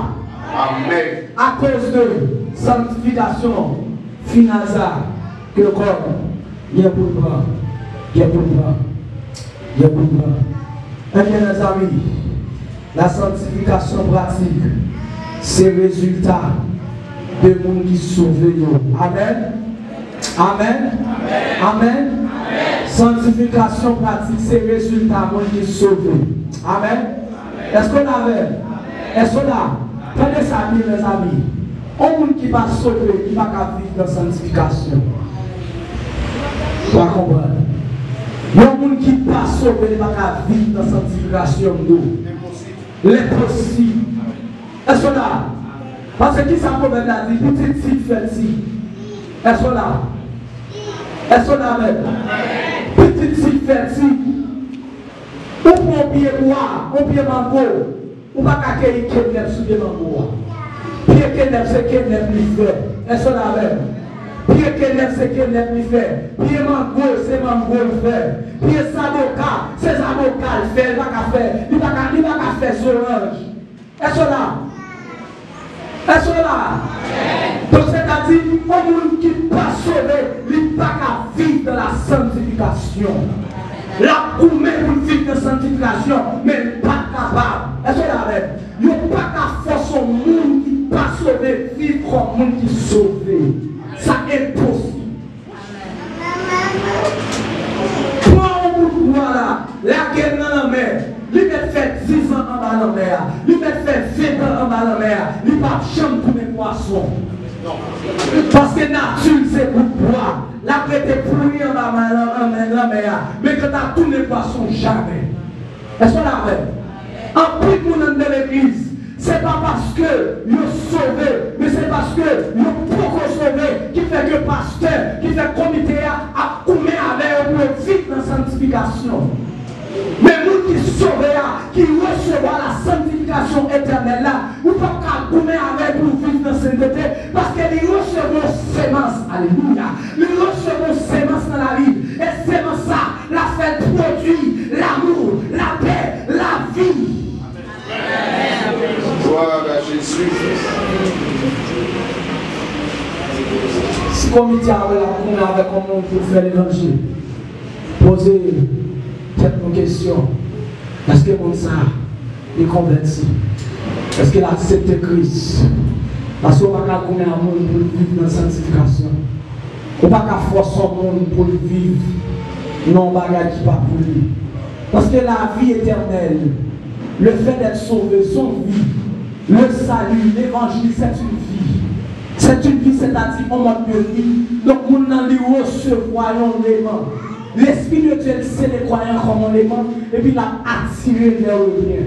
Amen. Akoz de santifikasyon final sa ke kò m gen pou l pran, gen pou l pran, gen pou l pran. Ebyen, mezanmi, la santifikasyon pratik se rezilta de moun ki sove yo. Amèn. Amèn. Amèn. Santifikasyon pratik se rezilta moun ki sove. Amèn. Èske w la avè m? Èske w la? Tande sa byen, mezanmi. Yon moun ki pa sove, li pa ka viv nan santifikasyon. Ou pa konprann? Yon moun ki pa sove, li pa ka viv nan santifikasyon, m di w. L enposib. Èske w la? Paske ki sa pwovèb la di? Pitit ti fè ti. Èske w la? Èske w la avè m? Pitit ti fè ti. Ou pran yon pye bwa, yon pye mango, ou pa ka keyi kenèp sou pye mango a. Pye kenèp se kenèp li fè. Èske w la avè m? Pye kenèp se kenèp li fè. Pye mango se mango l fè. Pye zaboka se zaboka l fè. Li pa ka fè, li pa ka, li pa ka fè zoranj. Èske w la? Èske w la? Donk, sètadi, yon moun ki pa sove, li pa ka viv nan la santifikasyon. L ap goumen pou l viv nan santifikasyon, men li pa kapab. Èske w la avè m? Yo pa ka fòse yon moun ki pa sove viv kòm moun ki sove. Sa enposib. Pran yon bout bwa la, lage l nan lanmè. Li mèt fè diz an anba lanmè a. Li mèt fè ven an anba lanmè a. Li p ap janm tounen pwason. Paske nati l se bout bwa. L ap rete pouri anba lanmè a. Men kanta tounen pwason, jamè. Èske w la avè m? Anpil moun anndan legliz, se pa paske yo sove, men se paske yo poko sove ki fè ke pastè, ki fè komite a ap goumen avè yo pou yo viv nan santifikasyon. Men moun ki sove a, ki resevwa la santifikasyon etènèl la, ou p ap ka goumen avè l pou l viv nan sentete, paske li resevwa yon semans, alelouya, li resevwa yon semans nan lavi, e semans sa, l ap fè l pwodui lanmou, lapè, lavi. Gloire à Jésus. Si komite a wè l ap goumen avèk yon moun pou l fè levanjil, poze tèt nou kesyon, èske moun sa a li konvèti? Èske l aksepte Kris? Paske w pa ka goumen ak moun pou l viv nan santifikasyon. Ou pa ka fòse yon moun pou l viv nan yon bagay ki pa pou li. Paske lavi etènèl, le fait d'être sauvé, se yon vi. Le salut, l'évangile, c'est une vie. C'est une vie, c'est-à-dire on mode de vie. Donk, moun nan, li resevwa yon leman. L'Esprit de Dieu, il scelle les croyants comme un aimant, epi l ap atire l vers le bien.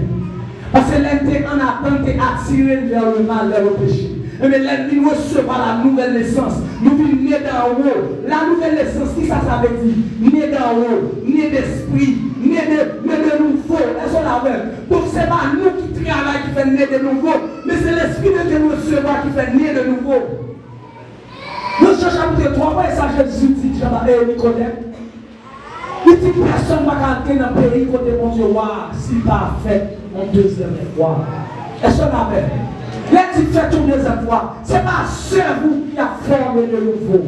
Paske lè l te an Adan, l te atire l vers le mal, vers le péché. Ebyen, lè l vin resevwa la nouvèl nesans, nou vin ne d'en haut. La nouvèl nesans, ki sa sa vle di? Ne d'en haut, ne d'esprit, ne de, ne de nouvo. Èske w la avè m? Donk, se pa nou ki travay ki fè n ne de nouvo, men se Lespri de Dye nou resevwa ki fè n ne de nouvo. Nan Jan chapit twa, w wè sa Jezi di Jan, e, Nikodèm? Li di, pèsonn pa ka antre nan peyi kote Bondye wa a si l pa fèt yon dezyèm fwa. Èske w avè m? Lè l di fèt yon dezyèm fwa, se pa sèvi w ki ap fòme de nouvo,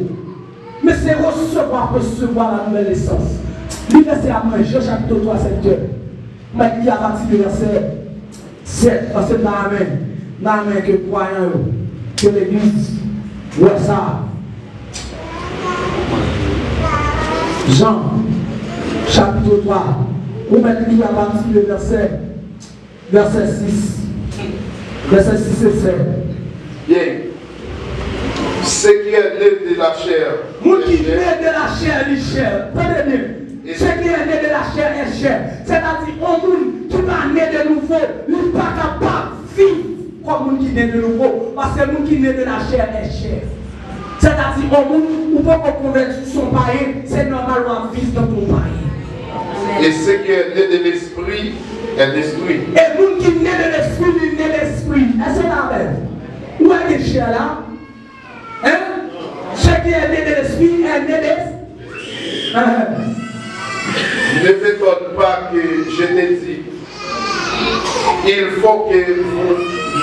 men se resevwa, resevwa la nouvèl nesans. Li vèsè a mwen, Jan chapit twa, sèt, m ap li apati de vèsè sèt, paske m ta renmen, m ta renmen ke kwayan yo, ke legliz wè sa. Jan, chapit twa, ou mèt li apati de vèsè, vèsè sis. Vèsè sis e sèt. Byen. Ce qui est né de la chair Moun ki est chair, ne de la chair, li chè. Tande byen. Ce qui est né de la chair est chair. Sètadi, yon moun ki pa ne de nouvo, li pa kapab viv kòm moun ki ne de nouvo. Paske moun ki ne de la chair est chair. Sètadi, yon moun ou poko konvèti, se yon payen, se nòmal w ap viv tankou yon payen. Et ce qui est né de l'esprit est esprit. E moun ki ne de lespri, li ne lespri. Èske n avè m? Ou wè gen chè la? Hein? Ce qui est né de l'esprit est né de. Hein? Ne t'étonne pas que je t'ai dit, il faut que vous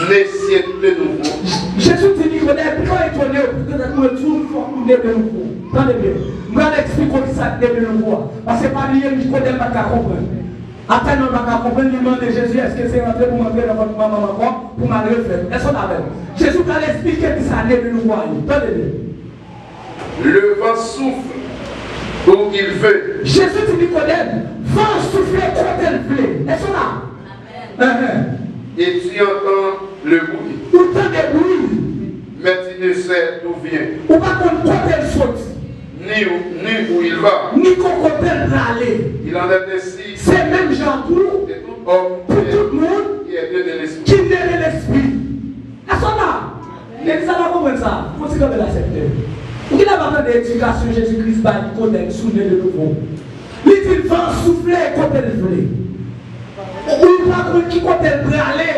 naissiez de nouveau. Jezi di Nikodèm, "Piga w etone w, piske w di w fòk ou ne de nouvo." Tande byen. M pral eksplike w kisa k ne de nouvo a. Paske pa bliye, Nikodèm pa t ka konprann. Atèlman l pa ka konprann, li mande Jezi, "Èske se rantre pou m antre nan vant manman m ankò, pou m al refèt?" Èske w avè m? Jezi pral eksplike kisa ne de nouvo a ye. Tande byen. Le vent souffle où il veut. Jezi di Nikodèm, "Van an soufle kote l vle." Èske w la? Enhen. Et tu entends le bruit. Ou tande bri. Mais tu ne sais d'où vient. Ou pa konn kote l soti. Ni où, ni où il va. Ni ko kote l prale. Il en est ainsi Se menm jan tou de tout homme pou tout moun qui est né de l'esprit. Ki ne de lespri. Èske w la? Legliz la pa konprann sa. Fon ti kanpe la, sèvitè. Ou genlè pa tande edikasyon Jezi Kris bay Nikodèm sou ne de nouvo. Li di l van an soufle kote l vle. Ou pa konn ki kote l prale,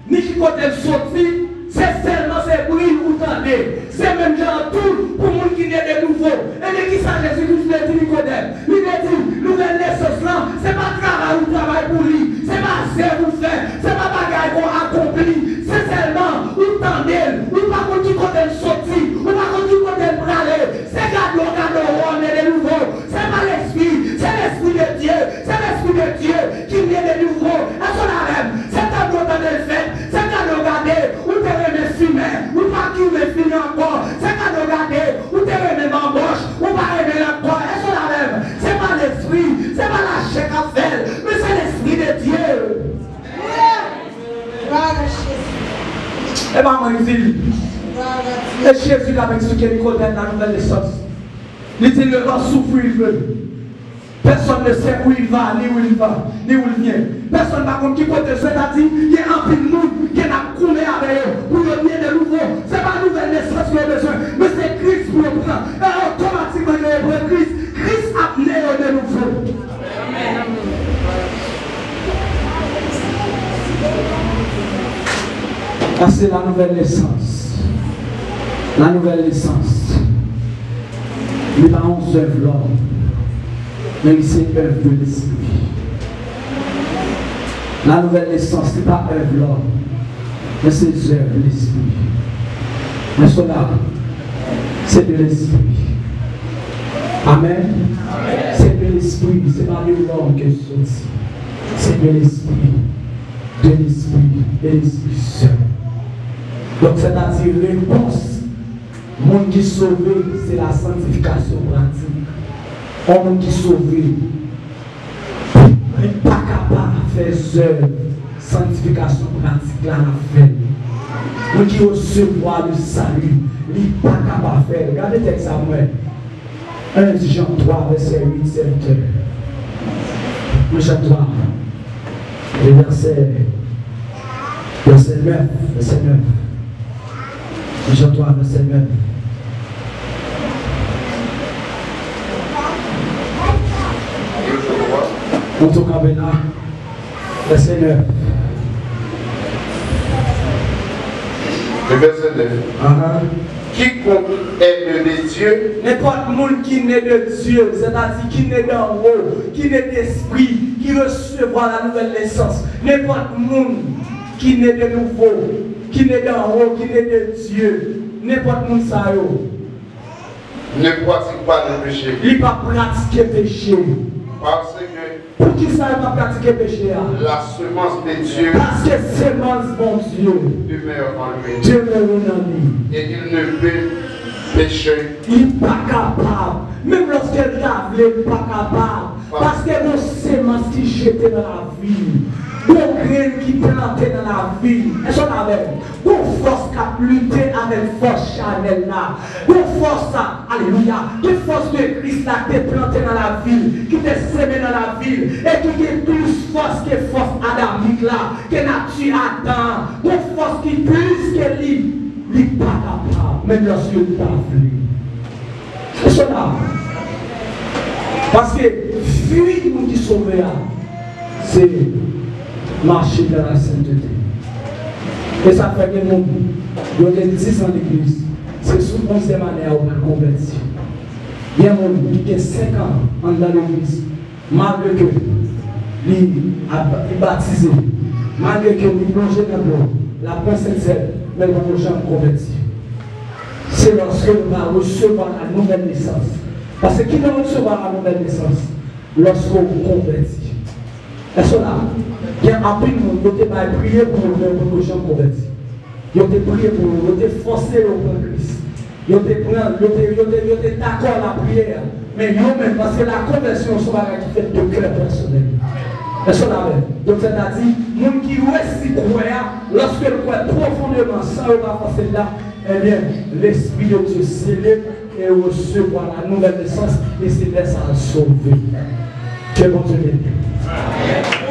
ni ki kote l soti, se sèlman se bri ou tande. Se menm jan an tou pou moun ki ne de nouvo. Ebyen, kisa Jezi Kris vle di Nikodèm? Li vle di, nouvèl nesans lan, se pa travay ou travay pou li, se pa zèv ou fè, se pa bagay ou akonpli, se sèlman ou tande l, ou pa konn ki kote l soti, ou pa konn ki kote l prale, se gade w gade w, ou ne de nouvo, se pa lespri, se lespri de Dye, se lespri de Dye ki ne de nouvo. Èske w avè m? Se tande w tande l fèt, se gade w gade, ou te renmen fimen, ou pa ki renmen fimen ankò, se gade w gade, ou te renmen manbòch, ou pa renmen l ankò. Èske w avè m? Se pa lespri, se pa lachè k ap fè l, men se lespri de Dye. E pa mwen ki di l. E Jezi k ap eksplike Nikodèm la nouvèl nesans. Li di, le vent souffle où il veut. Personne ne sait où il va, ni où il va, ni où il vient. Pèsonn pa konn ki kote l soti. Sètadi, gen anpil moun, gen n ap koumen avè yo pou yo ne de nouvo. Se pa nouvèl nesans yo bezwen, men se Kris pou yo pran. E otomatikman, lè yo pran Kris, Kris ap ne yo de nouvo. Sa se la nouvèl nesans. La nouvèl nesans. Li pa yon zèv lòm, men li se èv de lespri. La nouvèl nesans, li pa èv lòm, men se zèv lespri. Men sela, se de lespri. Amèn. Se de lespri, se pa de lòm ke soti. Se de lespri, de lespri, de lespri sen. Donk, sètadi, repons moun ki sove, se la santifikasyon pratik. Yon moun ki sove, li pa kapab fè zèv santifikasyon pratik la l ap fè l. Moun ki resevwa le sali, li pa kapab fè l. Gade tèks sa pou mwen. En Jan twa, vèsè uit, sèvitè. En Jan twa, e vèsè, vèsè nèf, vèsè nèf. En Jan twa, vèsè nèf. Antouka, Bena. Vèsè nèf. Le verset neuf. Ahan. Quiconque est né de Dieu. Nenpòt moun ki ne de Dye, sètadi ki ne d'anwo, ki ne de Lespri, ki resevwa la nouvèl nesans. Nenpòt moun ki ne de nouvo, ki ne d'anwo, ki ne de Dye, nenpòt moun sa yo. Ne pratique pas le péché. Li pa pratike peche. Parce que Poukisa yo pa pratike peche a? La semence de Dieu Paske semans Bondye demeure en lui. Demere nan li. Et il ne peut pécher. Li pa kapab. Menm lòske l ta vle, li pa kapab. Paske gon semans ki jete nan lavi li. Gon grenn ki plante nan lavi l. Èske w la avè m? Gon fòs k ap lite avèk fòs chanèl la. Gon fòs sa, alelouya, gon fòs de Kris la ki te plante nan lavi l, ki te seme nan lavi l, e ki gen plis fòs ke fòs adamik la, ke nati Adan an. Gon fòs ki plis ke li. Li pa kapab, menm lòske li ta vle. Se sa. Paske vi moun ki sove a, se mache dans la sainteté. E sa fè gen moun, yo gen dis an legliz, se sou onzyèm ane a yo pral konvèti. Gen moun ki gen senk an anndan legliz, malgre ke li ap, li batize, malgre ke li plonje nan dlo, l ap pran Sentsèn, men li poko janm konvèti. Se lòske nou va resevwa la nouvèl nesans. Paske kilè w resevwa la nouvèl nesans? Lòske w konvèti. Èske w la? Gen anpil moun, yo te bay priye pou yo, men yo poko janm konvèti. Yo te priye pou yo, yo te fòse yo pran Kris. Yo te pran, yo te, yo te, yo te dakò lapriyè a. Men yo menm, paske lakonvèsyon se yon bagay ki fèt de kè pèsonèl. Èske w la avè m? Donk, sètadi, moun ki resi kwè a, lòske l kwè pwofondeman, san yo pa fòse l la, ebyen, Lespri de Dye sele e resevwa la nouvèl nesans, e se lè sa a l sove. Ke Bondye beni.